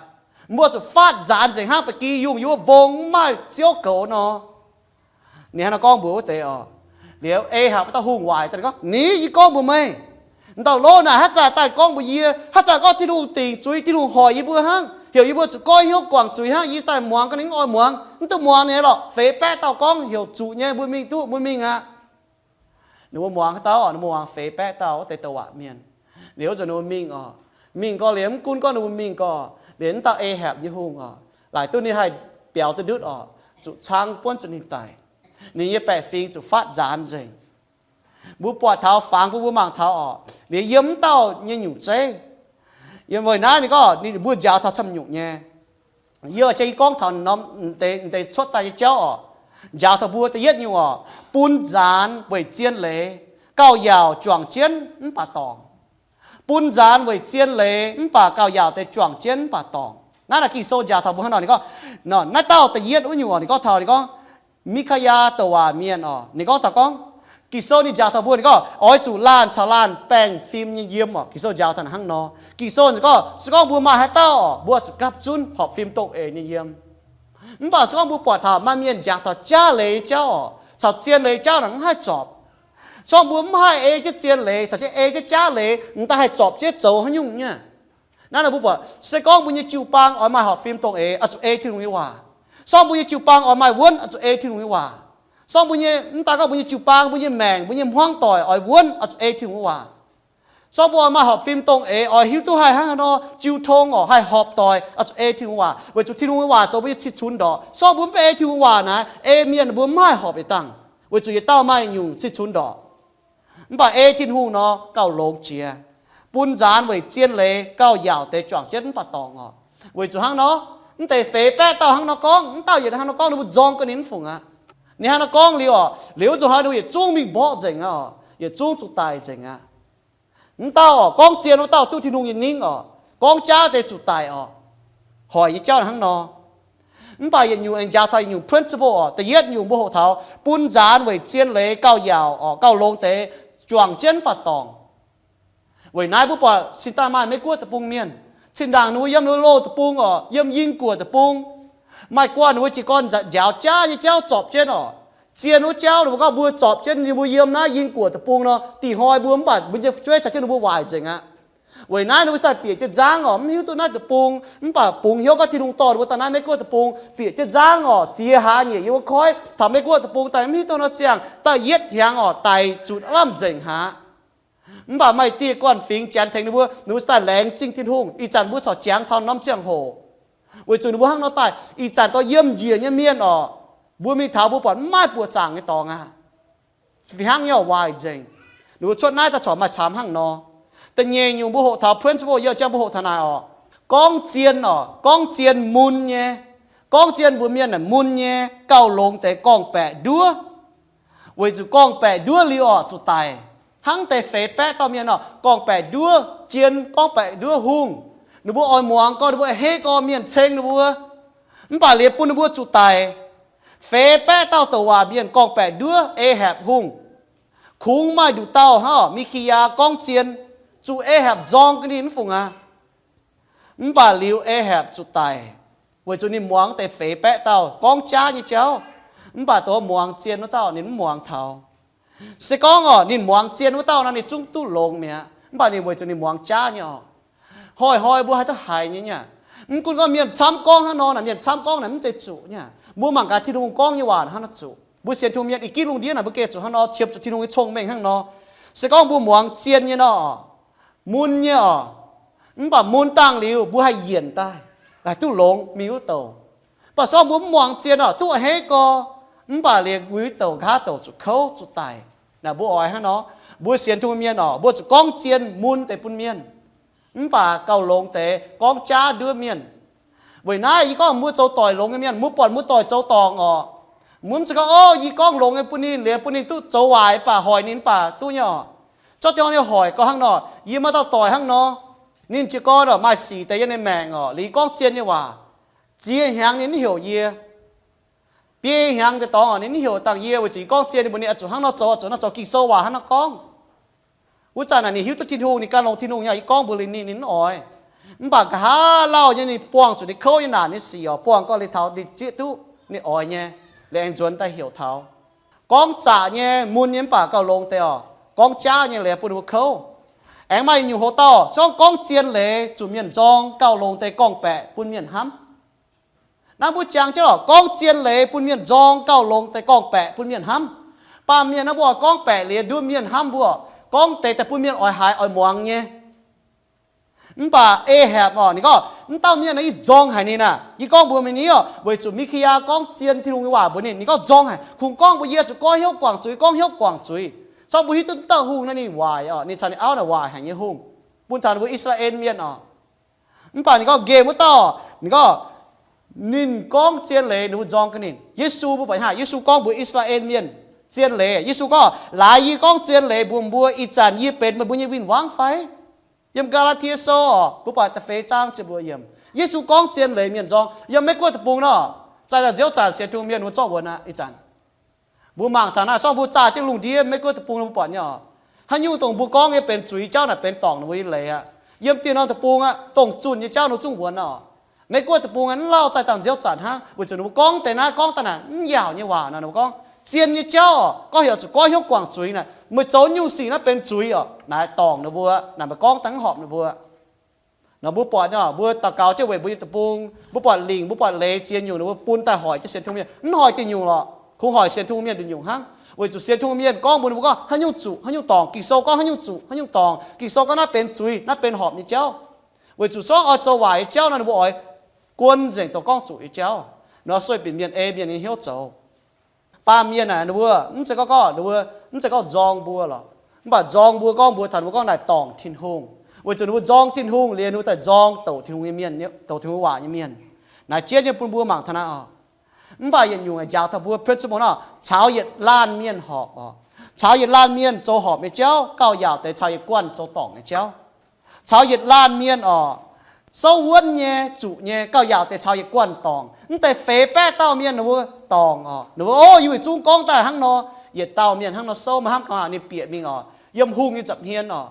Mbuo zuqc faatv nzaanx nzengc hnangv ba'gi yungh yiem wuov mbong mv maaih ziouv goux nor. Ninh hnangv nor gorngv mbuox wuov deix oc. Liuz Ahapc wuov dauh hungh waaic daaih gorngv, Ni, yie gorngv mbuox meih, dauh loz naaic haaix zanc daaih gorngv mbuox yie, haaix zanc gorngv Tin-Hungh dingc zuiz, Tin-Hungh hoic yie mbuo hnangv, heuc yie mbuo zuqc goiv hnyouv guangc zuiz hnangv, yie daaih muangx ga'naaiv mv oix muangx, mv duqv muangx ninh lorqc. Feix baeqv dauh gorngv heuc zuqc nyei, mbuo mingh duqv, mbuo mingh aqv. Ninh mbuo muangx haaix dauh? Ninh mbuo muangx feix baeqv dauh wuov deix douc waac mienh. Liuz zuqc ninh mbuo mingh oc. Mingh gorx liuz mv gunv gorngv ninh mbuo mingh gorx, liuz mv dauh Ahapc nyei hungh oc, laaic duqv ninh haih biaux duqv ndutv oc, zuqc cang buonv zuqc ninh daic. Ninh nyei baeqc fingx zuqc faatv nzaanx nzengc. Mbuo buatc taux fangx bun mbuo mangc taux oc, liuz yiem mv dauh nyei nyungc zeiv. Yiem weic naaiv ninh gorngv ninh mbuo njaaux taux camv nyungc nyei. Yie jiex gorngv taux norm deix, deix cuotv daaih nyei jauv oc. Njaaux taux mbuo da'yietv nyungc oc, bun nzaanx weic zien leiz, gauh yaauc juangc jienv mv baac dorngc. Bun nzaanx weic zien leiz mv baac gauh yaauc deix juangc jienv mv baac dorngc. Naaiv naaic Ging-Sou njaaux taux mbuo hnangv nor, ninh gorngv, naaiv dauh da'yietv wuov nyungc oc, ninh gorngv taux, ninh gorngv Miqkayaa douc waac mienh oc, ninh gorngv taux gorngv, Ging-Sou ninh njaaux taux mbuo, ninh gorngv oix zuqc laanh caux laanh baengh fim nyei yiem oc. Ging-Sou njaaux taux hnangv nor. Ging-Sou ninh gorngv se gorngv mbuo maaih haaix dauh oc, mbuo zuqc gapv zunv horpc fim dongh eix nyei yiem. Mv baac se gorngv mbuo buatc taux maaih mienh njaaux taux jaav leiz jauv oc, caux zien leiz jauv naaic mv haih zorpc. Se gorngv mbuo mv haih ei jienv zien leiz caux jienv ei jienv jaav leiz, m'daaih haih zorpc jienv zoux haaix nyungc nyei? Naaiv nor mbuo buatc se gorngv mbuo nyei jiu-baang oix maaih horpc fim dongh eix, oix zuqc ei Tin-Hungh nyei waac. Se gorngv mbuo nyei jiu-baang oix maaih wuonv, oix zuqc ei Tin-Hungh nyei waac. Se gorngv mbuo nyei, mv daan gorngv mbuo nyei jiu-baang, mbuo nyei maengc, mbuo nyei hmuangv doic oix wuonv, oix zuqc ei Tin-Hungh nyei waac. Sorng mbuo oix maaih horpc fim dongh eix, oix hiuv duqv haih hnangv haaix nor jiu tong orqc, haih horpc doic, oix zuqc ei Tin-Hungh waac, weic zuqc Tin-Hungh nyei waac zoux mbuo nyei cih cunx ndorqc. Sorng mbuo mv baac ei Tin-Hungh waac naaic, ei mienh mbuo mv haih horpc yietc dangh, weic zuqc yietc dauh maaih nyungc cih cunx ndorqc. Mv baac ei Tin-Hungh nor gauh longx jiex, bun nzaanx weic zien leiz gauh yaauc deix juangc jienv mv baac dorngc orqc. Weic zuqc hnangv nor, mv deix feix baeqv dauh hnangv nor gorngv, mv dauh yietc hnangv nor gorngv ninh mbuo nzorng ga'ninv fungc aqv. Ninh hnangv nor gorngv liuz orqc, liuz zuqc hnoi ninh mbuo yietc zungv mingh mborqv nzengc aqv orqc, yietc zungv zuqc daic nzengc aqv. Mv dauh orqc, gorngv zien wuov dauh duqv Tin-Hungh nyei ningv orqc, gorngv jaav deix zuqc daic orqc. Hoic nyei jauv hnangv nor. Mv baac yietc nyungc aengx njaaux taux yietc nyungc principle orqc. Da'yietv nyungc mbuo hoqc taux bun nzaanx weic zien leiz gauh yaauc orqc, gauh longx deix juangc jienv mv baac dorngc. Weic naaiv mbuo buatc cingx daaih maaih Meiv-Guoqv deic-bung mienh, cin-ndaangc ninh mbuo yiem ninh mbuo loz deic-bung orqc, yiem Ying-Guoqv deic-bung, maaih guanh ninh mbuo jiez gorn njaaux jaav nyei jauv zorpc jienv orqc. Zien wuov jauv ninh mbuo gorngv mbuo zorpc jienv ninh mbuo yiem naaiv Ying-Guoqv deic-bung nor, dih hnoi mbuo mv baac mbuo nyei fu'jueiv caux jienv ninh mbuo waaic nzengc aqv. Weic naaiv ninh mbuo daaih bieqc jienv nzangv orqc, mv hiuv duqv naaiv deic-bung, mv baac bungx hnyouv gorngv Tin-Hungh dorh ninh mbuo daaih naaiv Meiv-Guoqv deic-bung, bieqc jienv nzangv orqc, ziex hlaax nyeic yiem wuov koiv taux Meiv-Guoqv deic-bung daaih, mv hiuv duqv nor ziangh daaih yietv hnyangx orqc, daic zuqc lamh nzengc aqv. Mv baac maaih dieh guanh fingx Janx tengx ninh mbuo, ninh mbuo daaih laengz zingh Tin-Hungh. Ih zanc mbuo corc jangx taux norm ziangh hoc, weic zuqc ninh mbuo hnangv nor daaih. Ih zanc dorh yiem njiec nyei mienh orqc, mbuo mingh taux mbuo buatc mv maaih buoqc zaangc nyei dorngx aqv. Fih hnangv nyei orqc, waaic nzengc. Ninh mbuo cuotv naaiv daaih corc maaih camv hnangv nor. Da'nyeic nyungc mbuo hoqc taux principle, yie jangx mbuo hoqc taux naaic orqc, gorngv zien orqc, gorngv zien mun nyei. Gorngv zien mbuox mienh naaic mun nyei gauh longx deix gorngv-baeqc nduov. Weic zuqc gorngv-baeqc nduov liuz orqc zuqc daic. Hnangv deix feix baeqv dauh mienh orqc, gorngv-baeqc nduov jien, gorngv-baeqc nduov hungh. Ninh mbuo oix muangx gorx, ninh mbuo a'hneiv gorx mienh ceng ninh mbuo, mv baac liuz bun ninh mbuo zuqc daic. Feix baeqv dauh douc waac mienh gorngv-baeqc nduov Ahapc hungh. Kungx maaih nduqc dauh hnangv orqc, Mikiyaa gorngv zien, zuqc Ahapc nzorng ga'ninh mv fungc aqv. Mv baac liuz Ahapc zuqc daic, weic zuqc ninh muangx deix feix baeqv dauh gorngv jaav nyei jauv, mv baac dongh muangx zien wuov dauh ninh mv muangx taux. Se gorngv orqc, ninh muangx zien wuov dauh nor ninh zungv duqv longx mi'aqv, mv baac ninh weic zuqc ninh muangx jaav nyei orqc. Hnoi-hnoi mbuo haih duqv haiz nyei nyei. Mv gunv gorngv mienh camv gorngv hnangv nor naaic, mienh camv gorngv naaic mv zeiz zuqc nyei. Mbuo mangc gaax Tin-Hungh gorngv nyei waac hnangv nor zuqc. Mbuo sienx Tin-Hungh mienh ih gitv lungh ndiev naaic mbuo gengh zuqc hnangv nor, qiemx zuqc Tin-Hungh nyei cong-mengh hnangv nor. Se gorngv mbuo muangx zien nyei nor, mun nyei orqc, mv baac mun dangh liuz mbuo haih yienc daaih, haih duqv longx mingh wuov douc. Mv baac se gorngv mbuo mv muangx zien orqc, duqv a'hneiv gorx, mv baac liuz wuov douc nqa'haav douc zuqc kouv zuqc daic. Naaic mbuo oix hnangv nor, mbuo sienx Tin-Hungh mienh orqc, mbuo zuqc gorngv zien mun deix bun mienh, mv baac gauh longx deix gorngv jaav nduov mienh. Weic naaiv yie gorngv mbuo zoux doic longx nyei mienh, mbuo buatc mbuo doic zoux dorngc orqc, mbuo mv zeiz gorngv, o, yie gorngv longx nyei bun ninh, liuz bun ninh duqv zoux waaic mv baac hoic ninh mv baac duqv nyei orqc. Zorqv diuh hnoi nyei hoic gorngv hnangv nor, yie maaih dauh doic hnangv nor, ninh jiez gorn orqc, maaih sic deix yiem ninh maengc orqc, liuz yie gorngv zien nyei waac, ziex hnyangx ninh mv heuc yie. Biei hnyangx deix dorngx orqc, ninh mv heuc dangh yie, weic zuqc yie gorngv zien nyei mbuox ninh, oix zuqc hnangv nor zoux, oix zuqc hnangv nor zoux, Ging-Sou waac hnangv nor gorngv. Wuov zanc naaic ninh hiuv duqv Tin-Hungh, ninh gan longx Tin-Hungh nyei, yie gorngv mbuox ninh, ninh mv oix. Mv baac nqa'haav lauh nyei ninh buangh zuqc ninh kouv nyei naanc nyei sic orqc, buangh gorx liuz taux ninh zieqv duqv ninh oix nyei, liuz aengx nzuonx daaih heuc taux. Gorngv zaqc nyei, mun nyei mv baac gauh longx deix orqc, gorngv jaav nyei liuz bun ninh mbuo kouv. Aengx maaih nyungc hoc dauh se gorngv, gorngv zien leiz zuqc mienh nzorng gauh longx deix gorngv-baeqc bun mienh hnamv. Naaiv mbuo jangx jienv orqc, gorngv zien leiz bun mienh nzorng gauh longx deix gorngv-baeqc bun mienh hnamv. Baamh mienh naaiv mbuo oix gorngv-baeqc liuz nduov mienh hnamv mbuo, gorngv deix daaih bun mienh oix haiz oix muangx nyei. Mv baac Ahapc orqc, ninh gorngv, mv dauh mienh naaiv ih nzorng haic ninh aqv. Yie gorngv mbuox meih ni orqc, weic zuqc Mikiyaa gorngv zien Tin-Hungh nyei waac mbuox ninh, ninh gorngv nzorng haic. Kungx gorngv mbuox yie zuqc goiv hnyouv guangc zuiz, gorngv hnyouv guangc zuiz. Corc mbuo hiuv duqv mv dauh hungh naaiv ninh waaic orqc, ninh caux ninh auv naaic waaic haic nyei hungh, bun taux ninh mbuo I^saa^laa^en Mienh orqc. Mv baac ninh gorngv nqemh wuov dauh, ninh gorngv, ninh gorngv zien leiz ninh mbuo nzorng ga'ninh. Yesu mbuo buatc haaix, Yesu gorngv mbuox I^saa^laa^en Mienh zien leiz. Yesu gorngv, laaix yie gorngv zien leiz mbuox mbuo, ih zanc yie benx meih mbuo nyei win-wangv fai? Yiem Gaa^laa^tie Sou orqc, mbuo buatc da'feix zaang ziepc luoqc yiemc. Yesu gorngv zien leiz mienh nzorng yiem Meiv-Guoqv deic-bung nor, zaih daaih nziouv zanc sienx Tin-Hungh mienh mbuo zorqv wuonx aqv. Ih zanc mbuo mangc taux naaiv, zorqv mbuo zaah jienv lungh ndiev Meiv-Guoqv deic-bung mbuo buatc nyei orqc. Haaix nyungc dongh mbuo gorngv nyei benx zuiz jauv naaic benx dorngc ninh mbuo nyei leiz aqv. Yiem dieh norm deic-bung aqv, dongh zunh nyei jauv ninh mbuo zungv wuonx orqc. Meiv-Guoqv deic-bung aqv, mv lauh zaih dangh nziouv zanc hnangv, weic zuqc ninh mbuo gorngv deix naaiv gorngv daaih naaic mv yaauc nyei waac nor, ninh mbuo gorngv zien nyei jauv orqc, gorngv heuc zuqc goiv hnyouv guangc zuiz naaic, meih zoux nyungc sic naaiv benx zuiz orqc, naaic dorngc ninh mbuo, naaic meih gorngv daaih mv horpc ninh mbuo. Nor mbuo buatc nyei, mbuo daux gaux jienv weic mbuo nyei deic-bung, mbuo buatc lingc, mbuo buatc leiz ziex nyungc, ninh mbuo bun daaih hoic jienv sienx Tin-Hungh mienh, mv hoic diuh nyungc lorqc, kungx hoic sienx Tin-Hungh mienh nduqc nyungc hnangv. Weic zuqc sienx Tin-Hungh mienh gorngv mbuox ninh mbuo gorngv haaix nyungc zuqc haaix nyungc dorngc. Ging-Sou gorngv haaix nyungc zuqc haaix nyungc dorngc. Ging-Sou gorngv naaiv benx zuiz, naaiv benx horpc nyei jauv. Weic zuqc se gorngv oix zoux waaic nyei jauv nor, ninh mbuo oix guon nzengc dongh gorngv zuqc nyei jauv. Nor sueih binc mienh ei mienh nyei hnyouv zoux. Baamh mienh aah, ninh mbuo mv zeiz gorngv, gorngv ninh mbuo mv zeiz gorngv nzorng mbuo lorqc. Mv baac nzorng mbuo gorngv mbuox taux ninh mbuo gorngv naaic dorngc Tin-Hungh. Weic zuqc ninh mbuo nzorng Tin-Hungh liuz, ninh mbuo daaih nzorng douc Tin-Hungh nyei mienh, douc Tin-Hungh waac nyei mienh. Naaiv jienv nyei bun mbuo mangc taux naaiv oc. Mv baac yietc nyungc njaaux taux mbuo principle nor, caux yietc laanh mienh horpc oc. Caux yietc laanh mienh zoux horpc nyei jauv, gauh yaauc deix caux yietc guanh zoux dorngc nyei jauv. Caux yietc laanh mienh oc, souv wuonv nyei, zuqc nyei, gauh yaauc deix caux yietc guanh dorngc. Mv deix feix baeqv dauh mienh ninh mbuo dorngc oc. Ninh mbuo, o, yie weic zungv gorngv daaih hnangv nor, yietc dauh mienh hnangv nor souv, maiv hnamv gauh haaix, ninh bieqc mingh oc, yiem hungh nyei nza'hmien oc.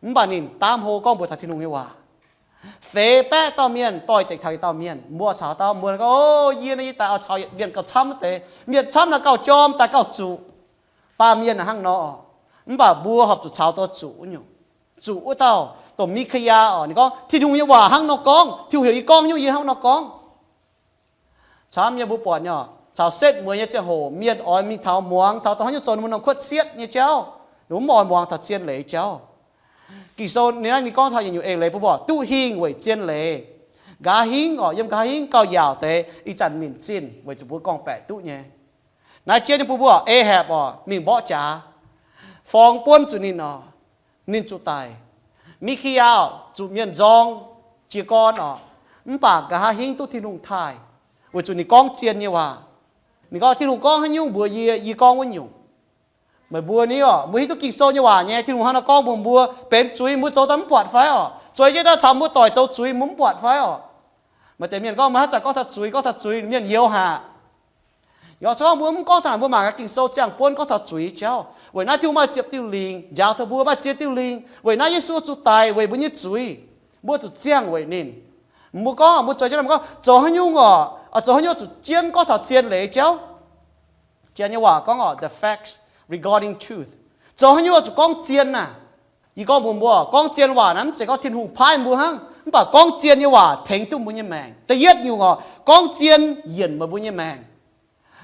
Mv baac ninh daamv hlo gorngv mbuox taux Tin-Hungh nyei waac. Feix baeqv dauh mienh doix-dekc taux yietc dauh mienh, mbuo caux dauh mbuo gorngv, o, yie naaiv yie daaih oix caux yietc mienh gauh camv deix. Mienh camv naaic gauh jorm, daaih gauh zuqc. Baamh mienh hnangv nor oc. Mv baac mbuo horpc zuqc caux dongh zuqc wuov nyungc. Zuqc wuov dauh, dongh Mikaiyaa oc, ninh gorngv, Tin-Hungh nyei waac hnangv nor gorngv. Tin-Hungh heuc yie gorngv nyungc, yie hnangv nor gorngv. Camv nyei mbuo buatc nyei oc, caux setv mueiz nyei ziangh hoc mienh oix mingh taux muangx taux dongh haaix nyungc zoux ninh mbuo norm kuotv sietv nyei jauv. Ninh mbuo mv oix muangx taux zien leiz jauv. Ging-Sou ninh naaiv ninh gorngv taux yietc nyungc eix leiz bun mbuo, duqv hingh weic zien leiz. Nqa'haav hingv oc, yiem nqa'haav hingv gauh yaauc deix ih zanc minc zinh weic zuqc mbuo gorngv-baeqc duqv nyei. Naaiv jienv nyei bun mbuo oc, Ahapc oc, mingh mborqv jaax, forng buonv zuqc ninh oc, ninh zuqc daic. Mikiyaa zuqc mienh nzorng jiez gorn oc, mv baac nqa'haav hingv duqv Tin-Hungh taaih, weic zuqc ninh gorngv zien nyei waac. Ninh gorngv, Tin-Hungh gorngv haaix nyungc mbuox yie, yie gorngv wuov nyungc. Meih mbuo ni oc, mbuo hiuv duqv Ging-Sou nyei waac nyei, Tin-Hungh hnangv nor gorngv mbuox mbuo, benx zuiz mbuo zoux daaih mv buatc fai oc? Zueiz jienv daaih caux mbuo doic zoux zuiz mbuo mv buatc fai oc? Maaih deix mienh gorngv, meih haaix zanc gorngv taux zuiz, gorngv taux zuiz, mienh youz haic. Yaac se gorngv mbuo mv gorngv taux, mbuo mangc gaax Ging-Sou ziangh buonv gorngv taux zuiz jauv. Weic naaiv Tin-Hungh maaih ziepc diuh lingc njaaux taux mbuo, maaih ziex diuh lingc. Weic naaiv Yesu zuqc daic weic mbuo nyei zuiz, mbuo zuqc ziangh weic ninh. Mbuo gorngv, mbuo zueiz jienv mbuo gorngv, zoux haaix nyungc oc, zoux haaix nyungc zuqc jienv gorngv taux zien leiz jauv. Janx nyei waac gorngv oc, the facts regarding truth. Zoux haaix nyungc zuqc gorngv zien naaic? Yie gorngv mbuox mbuo, gorngv zien waac naaiv mv zeiz gorngv Tin-Hungh paaiv mbuo hnangv, mv baac gorngv zien nyei waac tengx duqv mbuo nyei maengc. Da'yietv nyungc oc, gorngv zien yienc meih mbuo nyei maengc.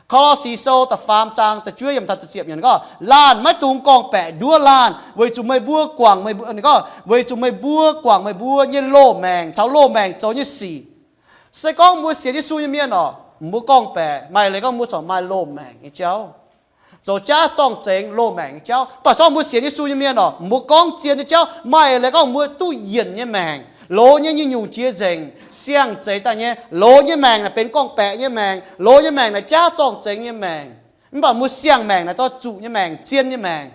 Ko^lo^si Sou da'faam zaang da'juov yiemc taux da'ziepc yiemc gorngv, laanh maiv dungx gorngv-baeqc nduov laanh, weic zuqc meih mbuo guangc meih mbuo, ninh gorngv, weic zuqc meih mbuo guangc meih mbuo nyei loz-maengc caux loz-maengc zoux nyei sic. Se gorngv mbuo sienx Yesu nyei mienh oc, mbuo gorngv-baeqc maaih leiz gorngv mbuo corc maaih loz-maengc nyei jauv, zoux jaav zorng-zengx loz-maengc nyei jauv. Mv baac se gorngv mbuo sienx Yesu nyei mienh oc, mbuo gorngv zien nyei jauv maaih leiz gorngv mbuo duqv yienc nyei maengc, loz nyei nyungc-nyungc jiex nzengc, siang-zeix daaih nyei. Loz nyei maengc naaic benx gorngv-baeqc nyei maengc. Loz nyei maengc naaic jaav zorng-zengx nyei maengc. Mv baac mbuo siang-maengc naaic dorh zuqc nyei maengc, zien nyei maengc.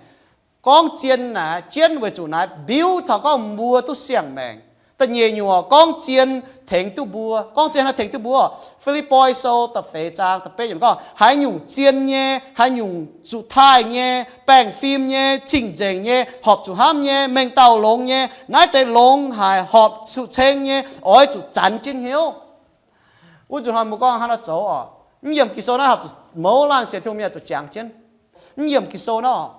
Gorngv zien naaic jienv weic zuqc naaiv biuv taux gorngv mbuo duqv siang-maengc. Da'nyeic nyungc, gorngv zien tengx duqv mbuo. Gorngv zien naaiv tengx duqv mbuo. Fi^lipv^poi Sou da'feix zaang da'betv yiemc gorngv, haaix nyungc zien nyei, haaix nyungc zuqc taaih nyei, baengh fim nyei, cing-nzengc nyei, horpc zuqc hnamv nyei, mengh dauh longx nyei, naaiv deix longx haic, horpc zuqc ceng nyei, oix zuqc zanx jienv hnyouv. Wuov nzunc hnoi mbuo gorngv hnangv naaiv zoux oc. Mv yiemc Ging-Sou naaiv horpc zuqc mouz laanh sienx Tin-Hungh mienh zuqc jangx jienv. Mv yiemc Ging-Sou naaiv oc.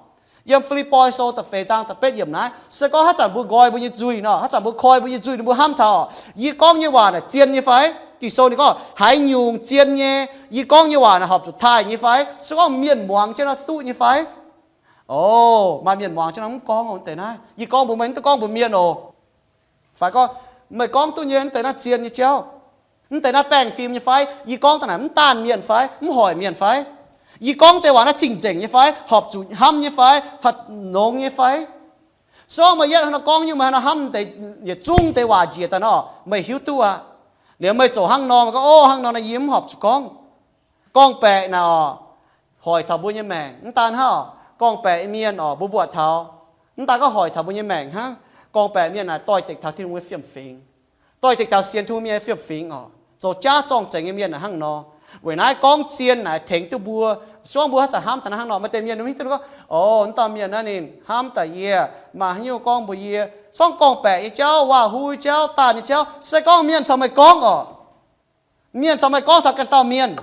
Yiem Fi^lipv^poi Sou da'feix zaang da'betv yiemc naaiv, se gorngv haaix zanc mbuo nqoi mbuo nyei nzuih nor, haaix zanc mbuo koi mbuo nyei nzuih, ninh mbuo hnamv taux, yie gorngv nyei waac naaic zien nyei fai? Ging-Sou ninh gorngv haaix nyungc zien nyei, yie gorngv nyei waac naaic horpc zuqc taaih nyei fai? Se gorngv mienh muangx jienv nor duqv nyei fai? O, maaih mienh muangx jienv nor mv gorngv deix naaiv. Yie gorngv mbuox meih, mv duqv gorngv mbuox mienh oc. Fai gorngv, meih gorngv duqv nyei, mv deix naaiv zien nyei jauv, mv deix naaiv baengh fim nyei fai? Yie gorngv daaih naaic mv daanh mienh fai? Mv hoic mienh fai? Yie gorngv deix waac naaiv cing-nzengc nyei fai? Horpc zuqc hnamv nyei fai? Horpc longx nyei fai? Se gorngv meih yietv hnangv nor gorngv nyungc, meih hnangv nor hnamv deix, yietc zungv deix waac njiec daaih nor, meih hiuv duqv aqv. Liuz meih zoux hnangv nor, meih gorngv, o, hnangv nor naaic yie mv horpc zuqc gorngv. Gorngv-baeqc naaic oc, hoic taux mbuo nyei maengc. Mv daan hnangv oc, gorngv-baeqc mienh oc, mbuo mbuoqc taux, mv daan gorngv hoic taux mbuo nyei maengc hnangv. Gorngv-baeqc mienh naaic doix-dekc taux Tin-Hungh nyei fiem-fingx, doix-dekc taux sienx Tin-Hungh mienh nyei fiem-fingx oc, zoux jaav zorng-zengx nyei mienh naaic hnangv nor. Weic naaiv gorngv zien naaic tengx duqv mbuo. Se gorngv mbuo haaix zanc hnamv taux naaiv hnangv nor, maaih deix mienh mv hiuv duqv gorngv, o, mv dauh mienh naaiv ninh hnamv daaih yie, maaih haaix nyungc gorngv mbuox yie, se gorngv gorngv-baeqc nyei jauv, waac-hui jauv, daanh nyei jauv, se gorngv mienh caux meih gorngv oc, mienh caux meih gorngv taux ganh dauh mienh,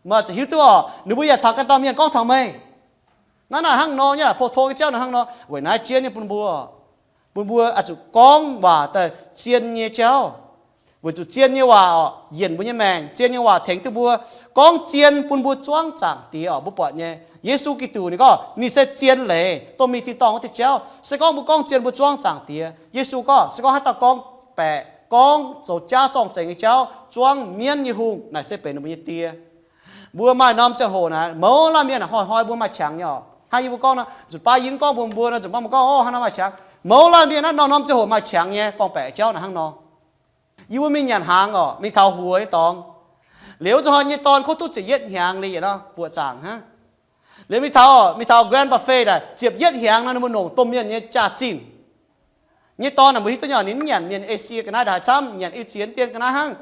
meih zuqc hiuv duqv oc, ninh mbuo yaac caux ganh dauh mienh gorngv taux meih. Naaiv naaic hnangv nor nyei, pou-tong nyei jauv naaic hnangv nor. Weic naaiv jienv nyei bun mbuo, bun mbuo oix zuqc gorngv waac daaih zien nyei jauv. Weic zuqc zien nyei waac oc, yienc mbuo nyei maengc. Zien nyei waac tengx duqv mbuo, gorngv zien bun mbuo zuangv Zaangc Diex oc. Mbuo buatc nyei, Yesu Giduc ninh gorngv ninh se zien leiz, dongh mingh tin-dorngh wuov diuh jauv. Se gorngv mbuo gorngv zien, mbuo zuangv Zaangc Diex. Yesu gorngv, se gorngv haaix dauh gorngv baeqc, gorngv zoux jaav zorng-zengx nyei jauv zuangv mienv nyei hungh, naaic se benx ninh mbuo nyei die. Mbuo maaih norm ziangh hoc naaic, mouz laanh mienh hnoi-hnoi mbuo maaih qangx nyei oc. Hnangv yie mbuo gorngv nor, nzunc baav yie gorngv mbuox mbuo nor, nzunc baav mbuo gorngv, o, hnangv nor maaih qangx. Mouz laanh mienh naaiv norm-norm ziangh hoc maaih qangx nyei gorngv-baeqc jauv naaic hnangv nor. Yie mbuo mingh nyanc hnaangx oc, mingh taux huox nyei dorngx. Liuz zuqc hnoi nyei dorn kov duqv ziepc yietv hnyangx liuz yietc nor buoqc zaangc hnangv. Liuz mingh taux, mingh taux Grand Buffet daaih, ziepc yietv hnyangx nor ninh mbuo nongc domh mienh nyei jaax-zinh. Nyei dorn naaic mbuo hiuv duqv nyei, ninh mv nyanc mienh Esie ga'naaiv, ndaaih haaix camv nyanc i ziex dien ga'naaiv hnangv.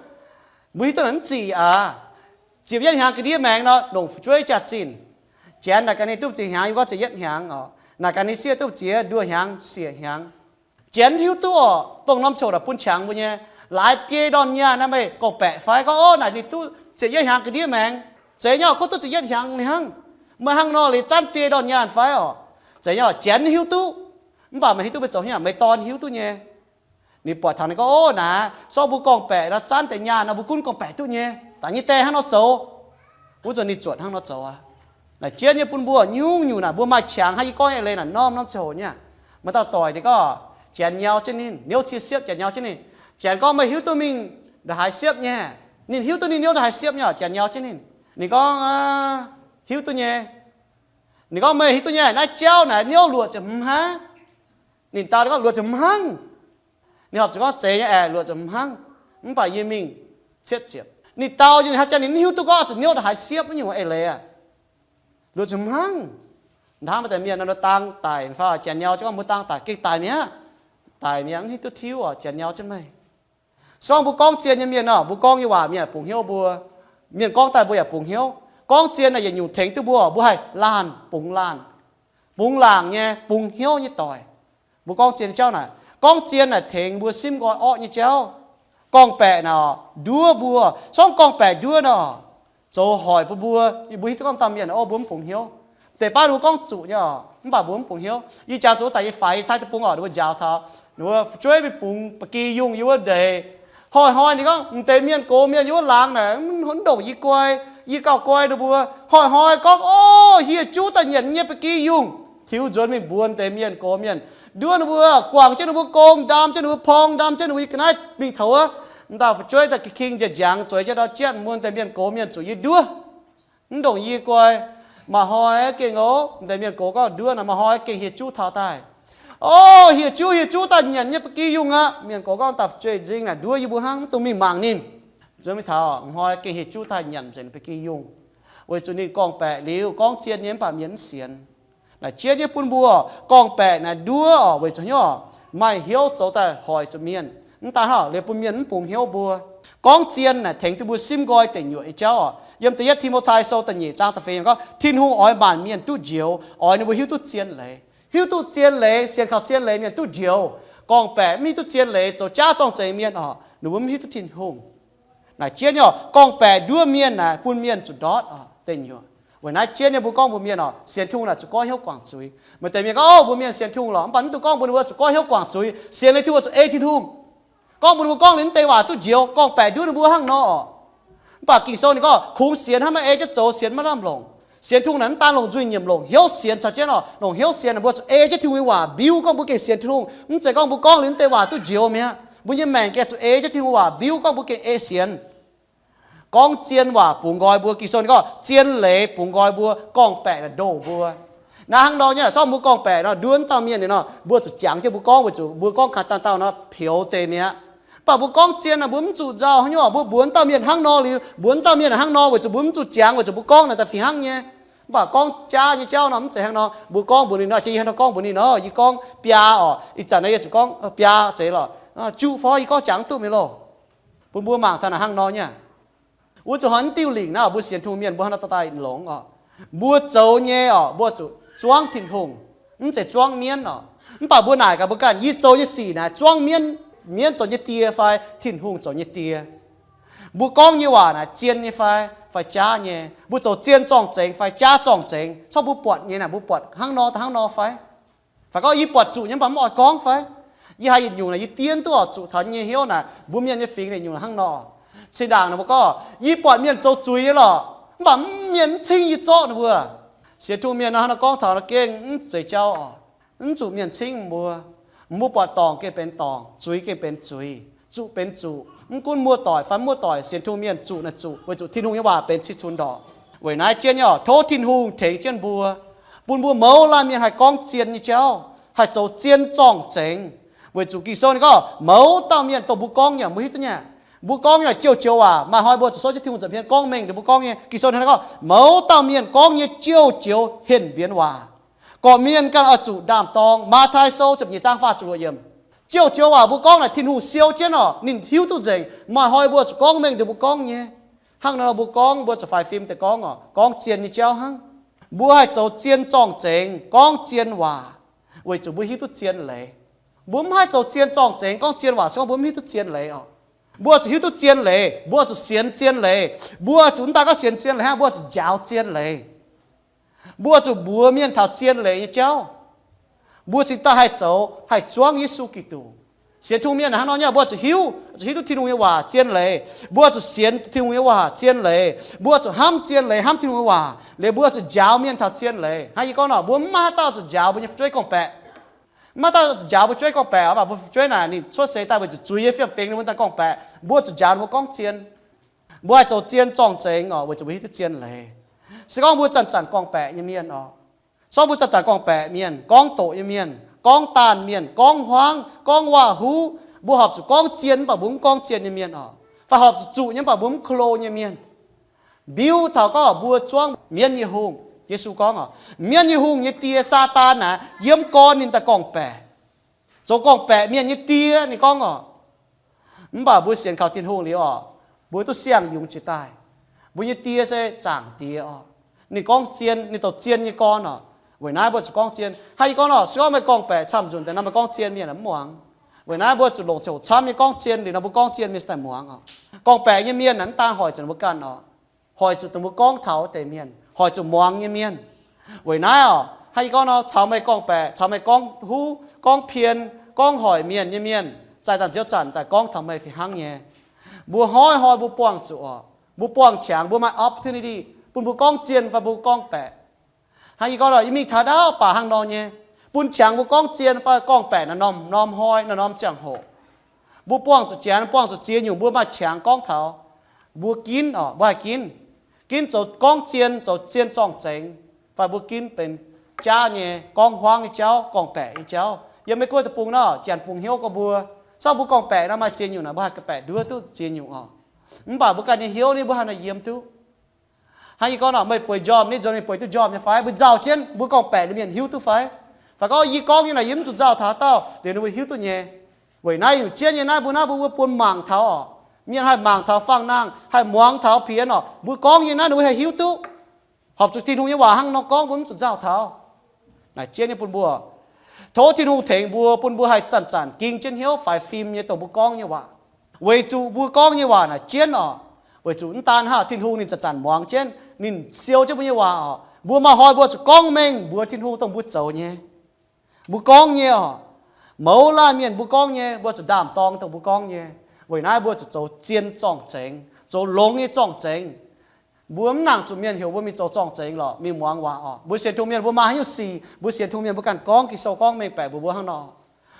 Mbuo hiuv duqv naaic mv zic aqv. Ziepc yietv hnyangx ga'ndiev maengx nor, nongc fu'jueiv jaax-zinh. Janx naaic gaax ninh duqv ziex hnyangx, yie gorngv ziepc yietv hnyangx oc. Naaic gaax ninh sieqv duqv ziex nduoh hnyangx, siec hnyangx. Janx hiuv duqv oc, dongh norm ziangh hoc naaic bun qangx mbuo nyei, laaix biei ndorn nyaanh naaiv meih gorngv-baeqc fai? Gorngv, o, naaic ninh duqv ziepc yietv hnyangx ga'ndiev maengx. Zeiz nyei oc, kov duqv ziepc yietv hnyangx ninh hnangv. Meih hnangv nor liuz zanv biei ndorn nyaanh fai oc? Zeiz nyei oc, Janx hiuv duqv. Mv baac meih hiuv duqv meih zoux haaix nyungc? Meih dorn hiuv duqv nyei. Ninh buatc taux ninh gorngv, o, naaic, sorng mbuo gorngv-baeqc nor, zanv deix nyaanh nor mbuo gunv gorngv-baeqc duqv nyei. Dangh nyei die hnangv nor zoux. Wuov zanc ninh zuotc hnangv nor zoux aqv. Naaic jienv nyei bun mbuo nyungc-nyungc naaic mbuo maaih qangx hnangv yie gorngv eix leiz naaic norm-norm ziangh hoc nyei. Maaih dauh doic ninh gorngv Janx nyau jienv ninh, niouv cie siepv Janx nyau jienv ninh. Janx gorngv, meih hiuv duqv mingh ndongc haaix siepv nyei? Ninh hiuv duqv ninh niouv ndongc haaix siepv nyei oc, Janx nyau jienv ninh. Ninh gorngv, hiuv duqv nyei. Ninh gorngv, meih hiuv duqv nyei, naaiv jauv naaic niouv luoqc ziepc hmz hnangv. Ninh dau ninh gorngv, luoqc ziepc hmz hnangv. Ninh horpc zuqc gorngv, zeiz nyei aeqv, luoqc ziepc hmz hnangv. Mv baac yie mingh cietv ziepc. Ninh dau nyei, ninh haaix zanc ninh mv hiuv duqv gorngv zuqc niouv ndongc haaix siepv, mv nyungc eix leiz aqv. Luoqc ziepc hmz hnangv. Hnamv maaih deix mienh nor dang daic fai, Janx nyau jienv gorngv mbuo dang daic, gengh daic mi'aqv. Daic mi'aqv, mv hiuv duqv tiuv oc, Janx nyau jienv meih. Se gorngv mbuo gorngv zien nyei mienh nor, mbuo gorngv nyei waac mienh yaac bungx hnyouv mbuo. Mienh gorngv daaih mbuo yaac bungx hnyouv. Gorngv zien naaic yietc nyungc tengx duqv mbuo, mbuo haih laanh, bungx laanh, bungx laangc nyei, bungx hnyouv nyei doic. Mbuo gorngv zien jauv naaic, gorngv zien naaic tengx mbuo simv nqoi orqv nyei jauv. Gorngv-baeqc naaic nduov mbuo. Se gorngv gorngv-baeqc nduov nor, zoux hoic bun mbuo. Mbuo hiuv duqv gorngv dauh mienh, o, mbuo mv bungx hnyouv. Deix baav ninh mbuo gorngv zuqc nyei oc, mv baac mbuo mv bungx hnyouv. Yie jangx zuqc wuov zanc yie faix yie taaix deic-bung oc, ninh mbuo njaaux taux ninh mbuo fu'jueiv mingh bungx ba'gi yungh yie wuov ndeic. Hnoi-hnoi ninh gorngv, m'deix mienh gox mienh yie wuov laangz naaic mv ndongc yie guai, yie gauh guai ninh mbuo. Hnoi-hnoi gorngv, o, hieh juv daaih nyanc nyei ba'gi yungh. Tiux nzuonx mingh mbuox m'deix mienh gox mienh, nduov ninh mbuo, guangc jienv ninh mbuo gong, ndaam jienv ninh mbuo porng, ndaam jienv ninh mbuo nyei ga'naaiv mingh taux wuov, m'dauh fu'jueiv daaih king-king njang-njang zueiz jienv ndau jienv mbuox m'deix mienh gox mienh zuqc yie nduov. Mv ndongc yie guai. Maaih hnoi gengh, o, m'deix mienh gox gorngv nduov naaic, maaih hnoi gengh hieh juv taux daaih. O, hieh juv, hieh juv daaih nyanc nyei ba'gi yungh aqv. Mienh gox gorngv, dauh fu'jueiv nzing naaic nduov yie mbuo hnangv, mv dungx mingh mangc ninh. Nzuonx mingh taux hnoi gengh hieh juv daaih nyanc nzengc ba'gi yungh, weic zuqc ninh gorngv-baeqc liuz gorngv zien nyei mv baac mienh mv sienx. Naaic jienv nyei bun mbuo, gorngv-baeqc naaic nduov oc, weic zuqc hnyouv oc, maaih hnyouv zoux daaih hoic zuqc mienh. Mv daan hnangv, liuz bun mienh mv bungx hnyouv mbuo. Gorngv zien naaic tengx duqv mbuo simv nqoi deic nyuoqc nyei jauv oc. Yiem da'yietv Ti^mo^tai Sou da'nyeic zaang da'feix gorngv, Tin-Hungh oix maanc mienh duqv njoux, oix ninh mbuo hiuv duqv zien leiz. Hiuv duqv zien leiz, sienx kaux zien leiz mienh duqv njoux. Gorngv-baeqc mv hiuv duqv zien leiz, zoux jaav zorng-zengx mienh oc, ninh mbuo mv hiuv duqv Tin-Hungh. Naaic jienv nyei oc, gorngv-baeqc nduov mienh naaic bun mienh zuqc ndortv oc, deic nyuoqc. Weic naaiv jienv nyei mbuo gorngv mbuox mienh oc, sienx Tin-Hungh naaic zuqc goiv hnyouv guangc zuiz. Maaih deix mienh gorngv, o, mbuo mienh sienx Tin-Hungh lorqc, mv baac mv dungx gorngv mbuox ninh mbuo zuqc goiv hnyouv guangc zuiz, sienx liuz Tin-Hungh zuqc ei Tin-Hungh. Gorngv mbuox ninh mbuo gorngv liuz mv deix waac duqv njoux, gorngv-baeqc nduov ninh mbuo hnangv nor oc. Mv baac Ging-Sou ninh gorngv, kungx sienx hnangv maiv ei jienv zoux, sienx maiv lamh longc. Sienx Tin-Hungh naaic mv daan longc nzuih nyiemc longc hnyouv sienx caux jienv oc, longc hnyouv sienx naaic mbuo zuqc ei jienv Tin-Hungh nyei waac mbiuv gorngv mbuo gengh sienx Tin-Hungh. Mv zeiz gorngv mbuo gorngv liuz mv deix waac duqv njoux mi'aqv. Mbuo nyei maengc gengh zuqc ei jienv Tin-Hungh waac mbiuv gorngv mbuo gengh ei sienx. Gorngv zien waac bungx nqoi mbuo. Ging-Sou ninh gorngv zien leiz bungx nqoi mbuo, gorngv-baeqc naaic ndoh mbuo. Naaiv hnangv nor nyei, se gorngv mbuo gorngv-baeqc nor nduov dauh mienh liuz nor, mbuo zuqc jangx jienv mbuo gorngv, weic zuqc mbuo gorngv ganh dauh dauh nor peux deix mi'aqv. Mv baac mbuo gorngv zien naaic mbuo mv zuqc nzauh haaix nyungc, mbuo mbuox dauh mienh hnangv nor liuz, mbuox dauh mienh hnangv nor, weic zuqc mbuo mv zuqc jangx, weic zuqc mbuo gorngv naaic daaih fih hnangv nyei. Mv baac gorngv jaav nyei jauv nor mv zeiz hnangv nor. Mbuo gorngv mbuox ninh nor, jiex yie hnangv nor gorngv mbuox ninh nor, yie gorngv biaa oc, ih zanc naaiv yie zuqc gorngv biaa zeiz lorqc, juqv fai yie gorngv jangx duqv mingh loh. Bun mbuo mangc taux naaic hnangv nor nyei. Wuov zuqc hnoi mv diuh lingc naaiv, mbuo sienx Tin-Hungh mienh mbuo hnangv nor daaih longx oc. Mbuo zoux nyei oc, mbuo zuqc zuangv Tin-Hungh, mv zeiz zuangv mienv oc. Mv baac mbuo naaic gaax mbuo ganh, yie zoux nyei sic naaic zuangv mienv, mienv zoux nyei die fai Tin-Hungh zoux nyei die? Mbuo gorngv nyei waac naaic zien nyei fai, fai jaav nyei? Mbuo zoux zien zorng-zengx fai jaav zorng-zengx? Corc mbuo buatc nyei naaic, mbuo buatc hnangv nor daaih hnangv nor fai? Fai gorngv yie buatc zuqc nyei mv baac mv oix gorngv fai? Yie haiz yietc nyungc naaic yie dien duqv oc, zuqc taux yie nyei hnyouv naaic, mbuo mienh nyei fingx yietc nyungc hnangv nor. Cingx ndaangc ninh mbuo gorngv, yie buatc mienh zoux zuiz nyei lorqc, mv baac mv, mienh mv cing yie zorqv ninh mbuo. Sienx tungh mienh nor hnangv nor gorngv taux nor gengh mv zeiz jauv oc. Mv zuqc mienh cingv mbuo. Mbuo buatc dorngc gengh benx dorngc, zuiz gengh benx zuiz, zuqc benx zuqc. Mv gunv muoz-doic fai mv muoz-doic, sienx tungh mienh zuqc naaic zuqc, weic zuqc Tin-Hungh nyei waac benx cih cunx ndorqc. Weic naaiv jienv nyei oc, tov Tin-Hungh tengx jienv mbuo, bun mbuo mouz laanh mienh haih gorngv zien nyei jauv, haih zoux zien zorng-zengx. Weic zuqc Ging-Sou ninh gorngv, mouz dauh mienh, dongh mbuo gorngv nyei, mbuo hiuv duqv nyei, mbuo gorngv nyei jouh joux waac. Maaih hnoi mbuo zuqc souv jienv Tin-Hungh nza'hmien gorngv mengh ninh mbuo gorngv nyei. Ging-Sou ninh gorngv, mouz dauh mienh gorngv nyei jouh joux henh mbienx waac, gorqv-mienh ganh oix zuqc ndaam-dorng. Matv^tai Sou ziepc nyeic zaang faah ziepc luoqc yiemc. Jouh joux waac mbuo gorngv naaic Tin-Hungh siou jienv oc, ninh hiuv duqv nzengc. Maaih hnoi mbuo zuqc gorngv mengh ninh mbuo gorngv nyei. Hnangv nor mbuo gorngv, mbuo zuqc faix fim deix gorngv oc, gorngv zien nyei jauv hnangv. Mbuo haih zoux zien zorng-zengx, gorngv zien waac, weic zuqc mbuo hiuv duqv zien leiz. Mbuo mv haih zoux zien zorng-zengx, gorngv zien waac se gorngv mbuo mv hiuv duqv zien leiz oc. Mbuo zuqc hiuv duqv zien leiz, mbuo zuqc sienx zien leiz. Mbuo zuqc mv daaih gorngv sienx zien leiz hnangv, mbuo zuqc njaaux zien leiz. Mbuo zuqc mbuox mienh taux zien leiz nyei jauv. Mbuo cingx daaih haih zoux, haih zuangv Yesu Giduc. Sienx tungh mienh hnangv nor nyei, mbuo zuqc hiuv, zuqc hiuv duqv Tin-Hungh nyei waac zien leiz. Mbuo zuqc sienx Tin-Hungh nyei waac zien leiz. Mbuo zuqc hnamv zien leiz, hnamv Tin-Hungh nyei waac. Liuz mbuo zuqc njaaux mienh taux zien leiz. Hnangv yie gorngv nor, mbuo mv maaih haaix dauh zuqc njaaux mbuo nyei fu'jueiv gorngv-baeqc. Mv maaih dauh zuqc njaaux mbuo fu'jueiv gorngv-baeqc oc, mv baac mbuo fu'jueiv naaic ninh cuotv seix daaih weic zuqc zuiz yie fiem-fingx ninh mbuo daaih gorngv-baeqc, mbuo zuqc njaaux ninh mbuo gorngv zien. Mbuo haih zoux zien zorng-zengx oc, weic zuqc mbuo hiuv duqv zien leiz. Se gorngv mbuo zanc-zanc gorngv-baeqc nyei mienh oc, se gorngv mbuo zanc-zanc gorngv-baeqc mienh, gorngv doqc nyei mienh, gorngv daanh mienh, gorngv huaangv, gorngv waac-huv, mbuo horpc zuqc gorngv zien mv baac mbuo mv gorngv zien nyei mienh oc, fai horpc zuqc zuqc nyei mv baac mbuo mv klo nyei mienh. Mbiuv taux gorngv mbuo zuangv mienv nyei hungh. Yesu gorngv oc, mienv nyei hungh nyei die, Saadaan naaic, yiem gorn ninh daaih gorngv-baeqc, zoux gorngv-baeqc mienh nyei die, ninh gorngv oc. Mv baac mbuo sienx kaux Tin-Hungh liuz oc, mbuo duqv siang-yungz jiex daaih. Mbuo nyei die se Zaangc Diex oc. Ninh gorngv zien, ninh douc zien nyei gorn oc. Weic naaiv mbuo zuqc gorngv zien. Hnangv yie gorngv nor, se gorngv meih gorngv-baeqc camv nzunc deix nor, meih gorngv zien mienh mv muangx. Weic naaiv mbuo zuqc longc ziangh hoc camv nyei gorngv zien liuz nor, mbuo gorngv zien mienh daaih muangx oc. Gorngv-baeqc nyei mienh naaic mv daan hoic zuqc ninh mbuo ganh oc, hoic zuqc dongh mbuo gorngv taux wuov deix mienh, hoic zuqc muangx nyei mienh. Weic naaiv oc, hnangv yie gorngv nor, caux meih gorngv-baeqc, caux meih gorngv huv, gorngv pien, gorngv hoic mienh nyei mienh, zaih daaih nziouv zanc daaih gorngv taux meih fih hnangv nyei. Mbuo hnoi-hnoi mbuo buangh zuqc oc, mbuo buangh qangx, mbuo maaih opportunity bun mbuo gorngv zien fai mbuo gorngv-baeqc. Hnangv yie gorngv nor, yie mingh taux ndaauv baac hnangv nor nyei, bun qangx mbuo gorngv zien fai gorngv-baeqc naaiv norm-norm hnoi, naaiv norm ziangh hoc. Mbuo buangh zuqc janx, buangh zuqc ziex nyungc, mbuo maaih qangx gorngv taux. Mbuo ginv oc, mbuo haih ginv, ginv zoux gorngv zien, zoux zien zorng-zengx, fai mbuo ginv benx jaav nyei, gorngv huaangv nyei jauv, gorngv-baeqc nyei jauv. Yiem Meiv Guoqv deic-bung nor, janx bungx hnyouv gorngv mbuo, se gorngv mbuo gorngv-baeqc nor, maaih ziex nyungc naaic mbuo haih baeqc nduov duqv ziex nyungc oc. Mv baac mbuo ganh nyei hnyouv ni mbuo haih nor yiem duqv. Hnangv yie gorngv nor, meih bueix njormh ni, nzuonx meih bueix duqv njormh nyei fai? Mbuo nzauh jienv mbuo gorngv-baeqc liuz mienh hiuv duqv fai? Fai gorngv yie gorngv nyei naaic yie mv zuqc nzauh taux haaix dauh liuz ninh mbuo hiuv duqv nyei. Weic naaiv nyungc jienv nyei naaiv mbuo, naaiv mbuo, mbuo buonv mangc taux oc, mienh haih mangc taux, fangx nangh haih muangx taux, pien oc, mbuo gorngv nyei naaiv ninh mbuo haih hiuv duqv. Horpc zuqc Tin-Hungh nyei waac hnangv nor gorngv, mbuo mv zuqc nzauh taux. Naaic jienv nyei bun mbuo, tov Tin-Hungh tengx mbuo, bun mbuo haih zanc-zanc ging jienv hnyouv faix fim nyei dongh mbuo gorngv nyei waac. Weic zuqc mbuo gorngv nyei waac naaic jienv oc, weic zuqc mv daan hnangv Tin-Hungh ninh zanc-zanc muangx jienv, ninh siou jienv mbuo nyei waac oc. Mbuo maaih hnoi mbuo zuqc gorngv mengh mbuox Tin-Hungh dongh mbuo zoux nyei, mbuo gorngv nyei oc. Mouz laanh mienh mbuo gorngv nyei, mbuo zuqc ndaam-dorng dongh mbuo gorngv nyei. Weic naaiv mbuo zuqc zoux zien zorng-zengx, zoux longx nyei zorng-zengx. Mbuo mv nangc zuqc mienh heuc mbuo mingh zoux zorng-zengx lorqc, mingh muangx waac oc. Mbuo sienx tungh mienh mbuo maaih haaix nyungc sic, mbuo sienx tungh mienh mbuo ganh gorngv, Ging-Sou gorngv mengh baeqc mbuox mbuo hnangv nor.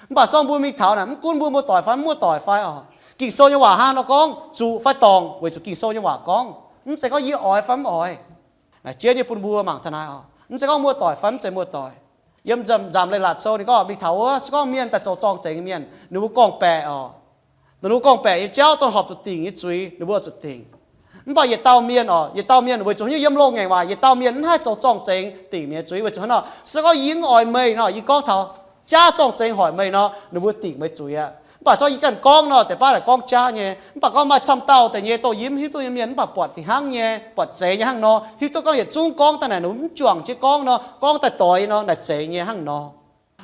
Mv baac se gorngv mbuo mingh taux naaic, mv gunv mbuo muoz-doic fai mv muoz-doic fai oc, Ging-Sou nyei waac hnangv nor gorngv, zuqc fai dorngc, weic zuqc Ging-Sou nyei waac gorngv. Mv zeiz gorngv yie oix fai mv oix. Naaic jienv nyei bun mbuo mangc taux naaiv oc, mv zeiz gorngv muoz-doic fai mv zeiz muoz-doic. Yiem Nzamc Leiz-Latc Sou ninh gorngv mingh taux wuov, se gorngv mienh daaih zoux zorng-zengx nyei mienh, ninh mbuo gorngv-baeqc oc, dongh ninh mbuo gorngv-baeqc nyei jauv, dongh horpc zuqc dingc nyei zuiz, ninh mbuo zuqc dingc. Mv baac yietc dauh mienh oc, yietc dauh mienh weic zuqc haaix nyungc yiem loz-ngaengc waac, yietc dauh mienh mv haih zoux zorng-zengx dingc mienh nyei zuiz, weic zuqc hnangv nor, se gorngv yie mv oix meih nor, yie gorngv taux jaav zorng-zengx hoic meih nor, ninh mbuo dingc meih zuiz aqv. Mv baac se gorngv yie ganh gorngv nor, deix baav naaic gorngv jaav nyei. Mv baac gorngv maaih camv dauh deix nyei, dongh yie mv hiuv duqv nyei mienh, mv baac buatc fih hnangv nyei, buatc zeiz nyei hnangv nor, hiuv duqv gorngv yietc zungv gorngv daaih naaic, ninh mv juangc jienv gorngv nor, gorngv daaih doix nyei nor, naaic zeiz nyei hnangv nor.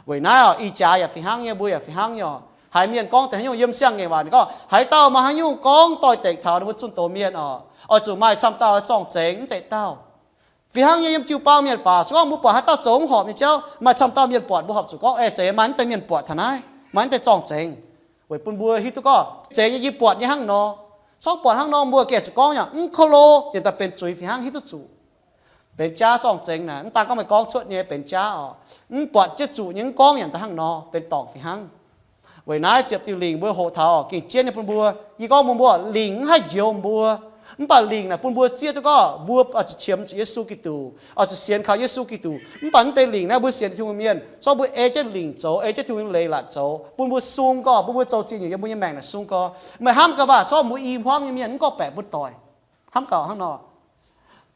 Weic naaiv oc, ih jaax yaac fih hnangv nyei, mbuo yaac fih hnangv nyei oc. Haiz mienh gorngv deix haaix nyungc yiem siang-ngaengc waac, ninh gorngv haaix dauh maaih haaix nyungc gorngv doix-dekc taux ninh mbuo zunh doz mienh oc, oix zuqc maaih camv dauh zorng-zengx mv zeiz dauh. Fih hnangv nyei yiem jiu-baang mienh faaux, se gorngv mbuo buatc haaix dauh zoux mv horpc nyei jauv, maaih camv dauh mienh buatc, mbuo horpc zuqc gorngv, Aeqv, zeiz maaih mv deix mienh buatc taux naaiv. Maaih naaiv deix zorng-zengx weic bun mbuo hiuv duqv gorngv zeix nyei yie buatc nyei hnangv nor. Corc buatc hnangv nor mbuo gengh zuqc gorngv yaac mv ko lo, yaac daaih benx zuiz fih hnangv hiuv duqv zuqc. Benx jaav zorng-zengx naaic, mv daan gorngv meih gorngv cuotv nyei benx jaav oc. Mv buatc jienv zuqc nyei mv gorngv yaac daaih hnangv nor benx dorngc fih hnangv. Weic naaiv ziepc diuh lingc mbuo hoqc taux oc, gengh jienv nyei bun mbuo. Yie gorngv mbuo, mbuo lingc mv haih njoux mbuo. Mv baac lingc naaic bun mbuo zieqv duqv gorngv mbuo oix zuqc qiemx zuqc Yesu Giduc, oix zuqc sienx kaux Yesu Giduc. Mv baac mv deix lingc naaiv mbuo sienx Tin-Hungh mienh, corc mbuo ei jienv lingc zoux, ei jienv Tin-Hungh nyei leiz latc zoux, bun mbuo sung gorx, bun mbuo zoux ziex nyungc yiem mbuo nyei maengc naaic sung gorx. Meih hnamv gaax mv baac corc mbuo i hmuangv nyei mienh mv gorngv-baeqc mbuo doic. Hnamv gaax hnangv nor,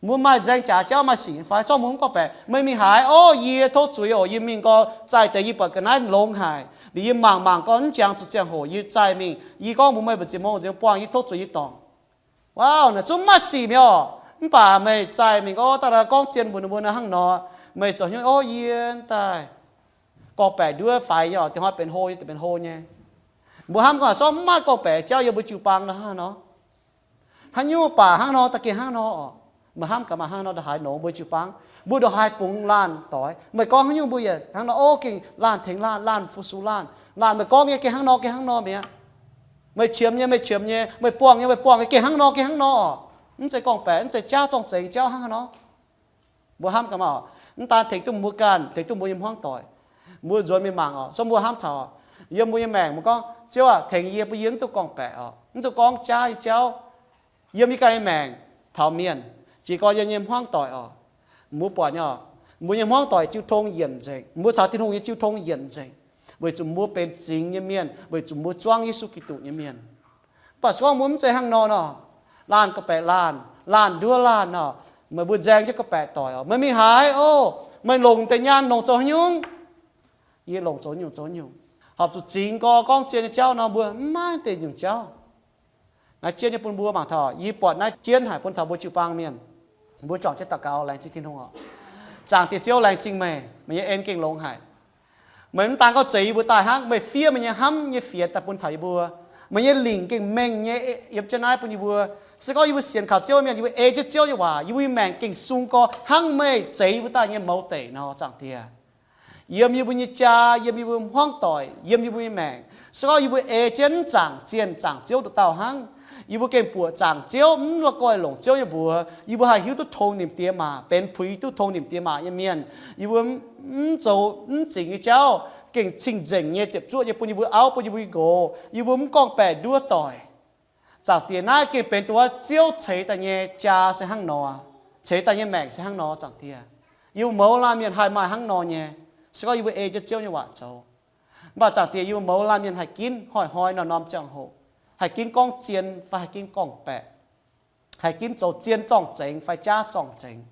mbuo maaih nzaeng jaax jauv maaih sic nyei fai? Corc mbuo mv gorngv-baeqc. Meih mingh haaix? Ov, yie tov zuiz oc. Yie mingh gorx zaih deix yie buatc ga'naaiv longx haic. Liuz yie mangc mangc gorx mv jangx zuqc ziangh hoc yie zaih mingh. Yie gorngv mbuox meih mbu'ziex mong nzengc buangh, yie tov zuiz yie dorngc. Wow, naaic zungv maaih sic mi'aqv oc. Mv baac meih zaih mingh gorx daaih gorngv zien mbuox ninh mbuo naaiv hnangv nor, meih zoux hnyouv, ov, yie daaih gorngv-baeqc nduov faix nyei oc, dingc hnoi benx hlo nyei, dingc benx hlo nyei. Mbuo hnamv gorngv corc mv maaih gorngv-baeqc jauv yiem mbuo jiu-baang nor hnangv nor. Haaix nyungc baac hnangv nor da'gengh hnangv nor oc. Meih hnamv gaax maaih hnangv nor ndongc haaix nor mbuo jiu-baang, mbuo ndongc haaix bungx laanh doic. Meih gorngv haaix nyungc mbuo yaac hnangv nor, ov, gengh laanh tengx laanh, laanh fu-sux laanh. Laanh meih gorngv nyei gengh hnangv nor, gengh hnangv nor mi'aqv. Meih qiemx nyei, meih qiemx nyei, meih buangh nyei, meih buangh nyei gengh hnangv nor, gengh hnangv nor oc. Mv zeiz gorngv-baeqc, mv zeiz jaav zorng-zengx jauv hnangv haaix nor. Mbuo hnamv gaax maah oc. Mv daan tengx duqv mbuo ganh, tengx duqv mbuo nyei hmuangv doic. Mbuo nzuonx mingh mangc oc, so mbuo hnamv taux oc, yiem mbuo nyei maengc mbuo gorngv, Ziouv aah, tengx yie bun yie mv duqv gorngv-baeqc oc, mv duqv gorngv jaav nyei jauv yiem yie ganh nyei maengc taux mienh, jiez gorn yiem nyei hmuangv doic oc. Mbuo buatc nyei oc, mbuo nyei hmuangv doic jiu tong yienc nzengc, mbuo caux Tin-Hungh nyei jiu tong yienc nzengc, weic zuqc mbuo benx zingx nyei mienh, weic zuqc mbuo zuangv Yesu Giduc nyei mienh. Mv baac se gorngv mbuo mv zeiz hnangv nor nor, laanh gorngv-baeqc laanh, laanh nduov laanh nor, meih mbuo nzaeng jienv gorngv-baeqc doic oc. Meih mingh haaix? Ov, meih longc deix nyaanh longc zoux haaix nyungc? Yie longc zoux nyungc zoux nyungc. Horpc zuqc zingx gorx gorngv zien nyei jauv nor, mbuo mv maaih deix nyungc jauv. Naaiv jienv nyei bun mbuo mangc taux, yie buatc naaiv jienv haic bun taux mbuo jiu-baang mienh. Mbuo juangc jienv daux gaux laengz zingh Tin-Hungh oc. Zaangc Diex Ziouv, laengz zingh meih, meih nyei en gengh longx haic. Meih mv daan gorngv zeix yie mbuo daaih hnangv, meih fiev meih nyei hnamv nyei fienx daaih bun taux yie mbuo. Meih nyei lingc gengh mengh nyei yiem jienv naaiv bun yie mbuo. Se gorngv yie mbuo sienx kaux Ziouv mienh, yie mbuo ei jienv Ziouv nyei waac, yie mbuo nyei maengc gengh sung gorx hnangv meih zeix yie mbuo daaih nyei mouz deic nor, Zaangc Diex. Yiem yie mbuo nyei jaa, yiem yie mbuo hmuangv doic, yiem yie mbuo nyei maengc, se gorngv yie mbuo ei jienv mv zaangc zienh zaangc Ziouv nduqc dauh hnangv, yie mbuo gengh buoqc zaangc Ziouv, mv la'guaih longc Ziouv nyei mbuox, yie mbuo haih hiuv duqv tong nimc diex maac, benx puix duqv tong nimc diex maac nyei mienh. Yie mbuo mv zoux mv zingx nyei jauv, gengh cing-nzengc nyei, ziepc zuoqv nyei bun yie mbuo auv, bun yie mbuo nqox. Yie mbuo mv gorngv-baeqc nduov doic. Zaangc Diex, naaiv gengh benx dongh wuov Ziouv ceix daaih nyei jaa se hnangv nor, ceix daaih nyei maengc se hnangv nor, Zaangc Diex. Yie mbuo mouz laanh mienh haih maaih hnangv nor nyei, se gorngv yie mbuo ei jienv Ziouv nyei waac zoux. Mv baac Zaangc Diex, yie mbuo mouz laanh mienh haih ginv hnoi-hnoi norm-norm ziangh hoc, haih ginv gorngv zien fai haih ginv gorngv-baeqc, haih ginv zoux zien zorng-zengx fai jaav zorng-zengx.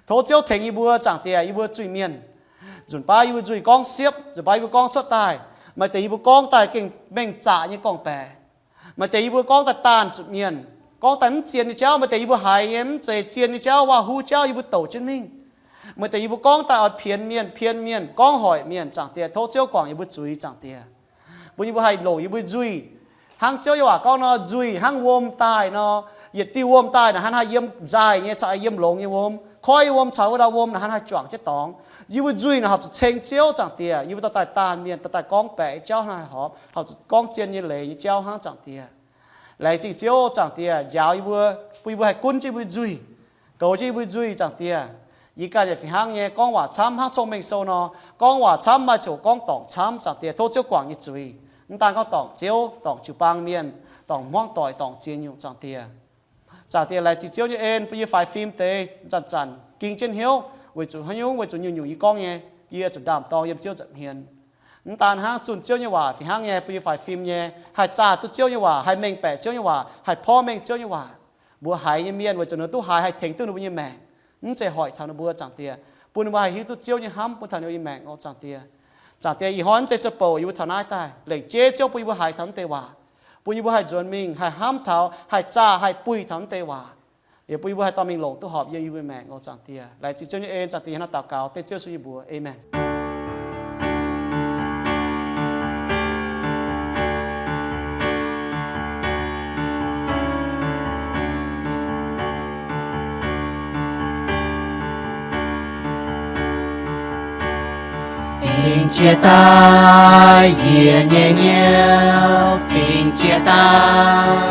Tov Ziouv tengx yie mbuo, Zaangc Diex, yie mbuo zuiz-mienh. Nzunc baav yie mbuo nzuih gorngv siepv, nzunc baav yie mbuo gorngv daaih, maaih deix yie mbuo gorngv daaih gengh mengh zaqc nyei gorngv-baeqc. Maaih deix yie mbuo gorngv daaih daanh zuqc mienh, gorngv daaih mv zien nyei jauv. Maaih deix yie mbuo haiz nyei mv zeiz zien nyei jauv, waac-huv jauv yie mbuo douc jienv mingh. Maaih deix yie mbuo gorngv daaih oix pienx mienh, pien mienh, gorngv hoic mienh, Zaangc Diex. Tov Ziouv guangc yie mbuo zuiz, Zaangc Diex. Bun yie mbuo haih longc yie mbuo nzuih, hnangv Ziouv nyei waac gorngv nor, nzuih hnangv wuom daaih nor. Yietc diuh wuom daaih naaic hnangv haih yiem nzaaih nyei caux yiem longx nyei wuom. Koiv nyei wuom caux wuov dauh wuom naaic hnangv haih juangc jienv dorngx. Yie mbuo nzuih naaic horpc zuqc ceng Ziouv, Zaangc Diex. Yie mbuo dorh daaih daanh mienh, dorh daaih gorngv baeqc nyei jauv hnangv haih horpc, horpc zuqc gorngv zien nyei leiz nyei jauv hnangv, Zaangc Diex. Laengz zingh Ziouv, Zaangc Diex, njaaux yie mbuo, bun yie mbuo haih gunv jienv yie mbuo nzuih, goux jienv yie mbuo nzuih, Zaangc Diex. Yie ganh yaac fih hnangv nyei gorngv waac camv hnangv cong-mengh sou nor. Gorngv waac camv maaih ziouc gorngv dorngc camv, Zaangc Diex. Tov Ziouv guangc yie zuiz. Mv daan gorngv dorngc Ziouv, dorngc jiu-baang mienh, dorngc hmuangv doic, dorngc ziex nyungc, Zaangc Diex. Zaangc Diex, laengz zingh Ziouv nyei en bun yie faix fim deix zanc-zanc ging jienv hnyouv, weic zuqc haaix nyungc, weic zuqc nyungc-nyungc yie gorngv nyei, yie zuqc ndaam-dorng yiem Ziouv nza'hmien. Mv daan hnangv, zunh Ziouv nyei waac fih hnangv nyei bun yie faix fim nyei, haih zaah duqv Ziouv nyei waac, haih mengh baeqc Ziouv nyei waac, haih porv mengh Ziouv nyei waac. Mbuo haiz nyei mienh weic zuqc ninh duqv haiz haih tengx duqv ninh mbuo nyei maengc, mv zeiz hoic taux ninh mbuo, Zaangc Diex, bun ninh mbuo haih hiuv duqv Ziouv nyei hnamv bun taux ninh mbuo nyei maengc oc, Zaangc Diex. Zaangc Diex, ih hnoi mv zeiz zoux bouc yie mbuo taux naaiv daaih, lengc jeiv Ziouv bun yie mbuo haiz taux mv deix waac, bun yie mbuo haih nzuonx mingh, haih hnamv taux, haih zaah, haih buih taux mv deix waac, liuz bun yie mbuo haih dorh mingh longc duqv horpc yiem yie mbuo maengc oc, Zaangc Diex. Laengz zingh Ziouv nyei en, Zaangc Diex, hnangv naaiv daux gaux dengv Ziouv Yesu nyei mbuox. Aamen. Fingx jiex daaih, yie nyei hnyouv fingx jiex daaih.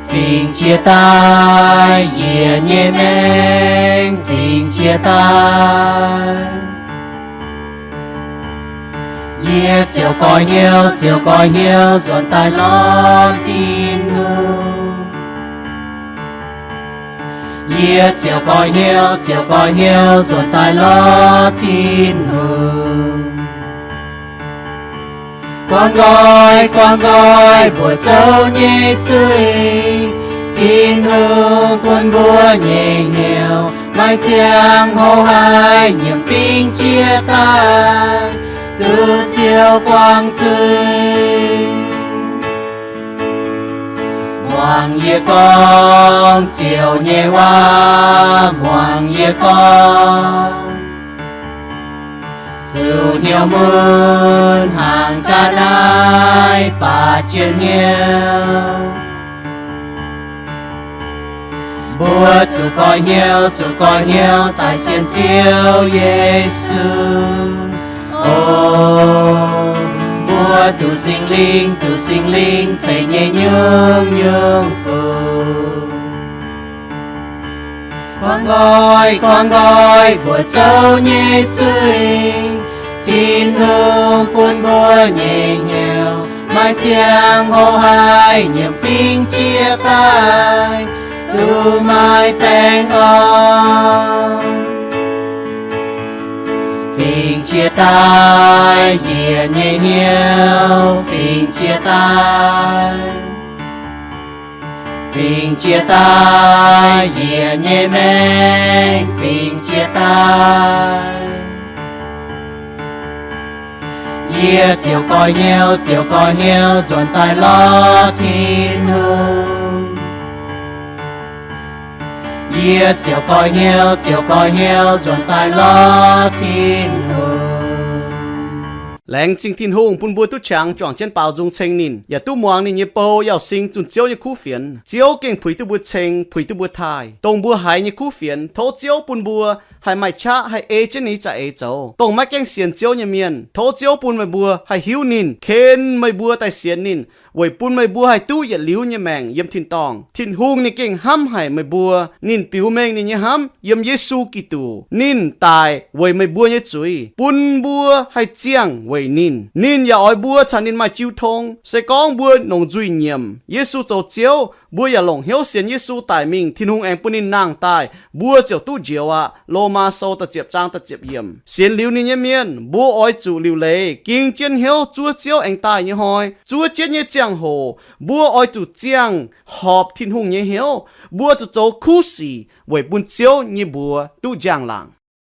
Fingx jiex daaih, yie nyei maengc fingx jiex daaih. Yie ziouc goiv hnyouv, ziouc goiv hnyouv nzuonx daaih lorz Tin-Hungh. Yie ziouc goiv hnyouv, ziouc goiv hnyouv nzuonx daaih lorz Tin-Hungh. Guangc nqoi, guangc nqoi mbuo zoux nyei zuiz, Tin-Hungh bun mbuo nyei hnyouv maaih ziangh hoc haih nyiemc fingx jiex daaih, duqv Ziouv guangc zuiz. Muangx yie gorngv Ziouv nyei waac, muangx yie gorngv, zuqc hnyouv mun hnaangx ga'naaiv baac jien hnyouv. Mbuo zuqc goiv hnyouv, zuqc goiv hnyouv daaih sienx Ziouv Yesu. O, mbuo duqv Singx Lingh, duqv Singx Lingh ceix nyei nyungc-nyungc fungx. Guangc nqoi, guangc nqoi mbuo zoux nyei zuiz, Tin-Hungh bun mbuo nyei hnyouv maaih ziangh hoc haih nyiemc fingx jiex daaih, duqv maaih baengh orn. Fingx jiex daaih, yie nyei hnyouv fingx jiex daaih. Fingx jiex daaih, yie nyei maengc fingx jiex daaih. Yie ziouc goiv hnyouv, ziouc goiv hnyouv nzuonx daaih lorz Tin-Hungh. Yie ziouc goiv hnyouv, ziouc goiv hnyouv nzuonx daaih lorz Tin-Hungh. Laengz zingh Tin-Hungh bun mbuo duqv qangx juangc jienv baaux nzung ceng ninh, yaac duqv muangx ninh nyei bou yauh sing zunh Ziouv nyei kuv fienx. Ziouv gengh puix duqv mbuo ceng, puix duqv mbuo taaih. Dongh mbuo haiz nyei kuv fienx, tov Ziouv bun mbuo haih maaih qaqv haih ei jienv ninh za'eix zoux. Dongh maiv gaengh sienx Ziouv nyei mienh, tov Ziouv bun meih mbuo haih hiuv ninh, ken meih mbuo daaih sienx ninh, weic bun meih mbuo haih duqv yietc liuz nyei maengc yiem tin-dorngh. Tin-Hungh ninh gengh hnamv haic meih mbuo. Ninh biux mengh ninh nyei hnamv yiem Yesu Giduc. Ninh daic weic meih mbuo nyei zuiz, bun mbuo haih ziangh weic ninh. Ninh yaac oix mbuo caux ninh maaih jiu tong. Se gorngv mbuo longc nzuih nyiemc Yesu zoux Ziouv, mbuo yaac longc hnyouv sienx Yesu daic mingh, Tin-Hungh aengx bun ninh nangh daaih, mbuo ziouc duqv njoux aqv. Lomaa Sou da'ziepc zaang da'ziepc yiemc. Sienx liuz ninh nyei mienh, mbuo oix zuqc liuc leiz ging jienv hnyouv zuov Ziouv aengx daaih nyei hnoi. Zuov jienv nyei ziangh hoc, mbuo oix zuqc ziangh horpc Tin-Hungh nyei hnyouv. Mbuo zuqc zoux kuv sic weic bun Ziouv nyei mbuox duqv njang-laangc.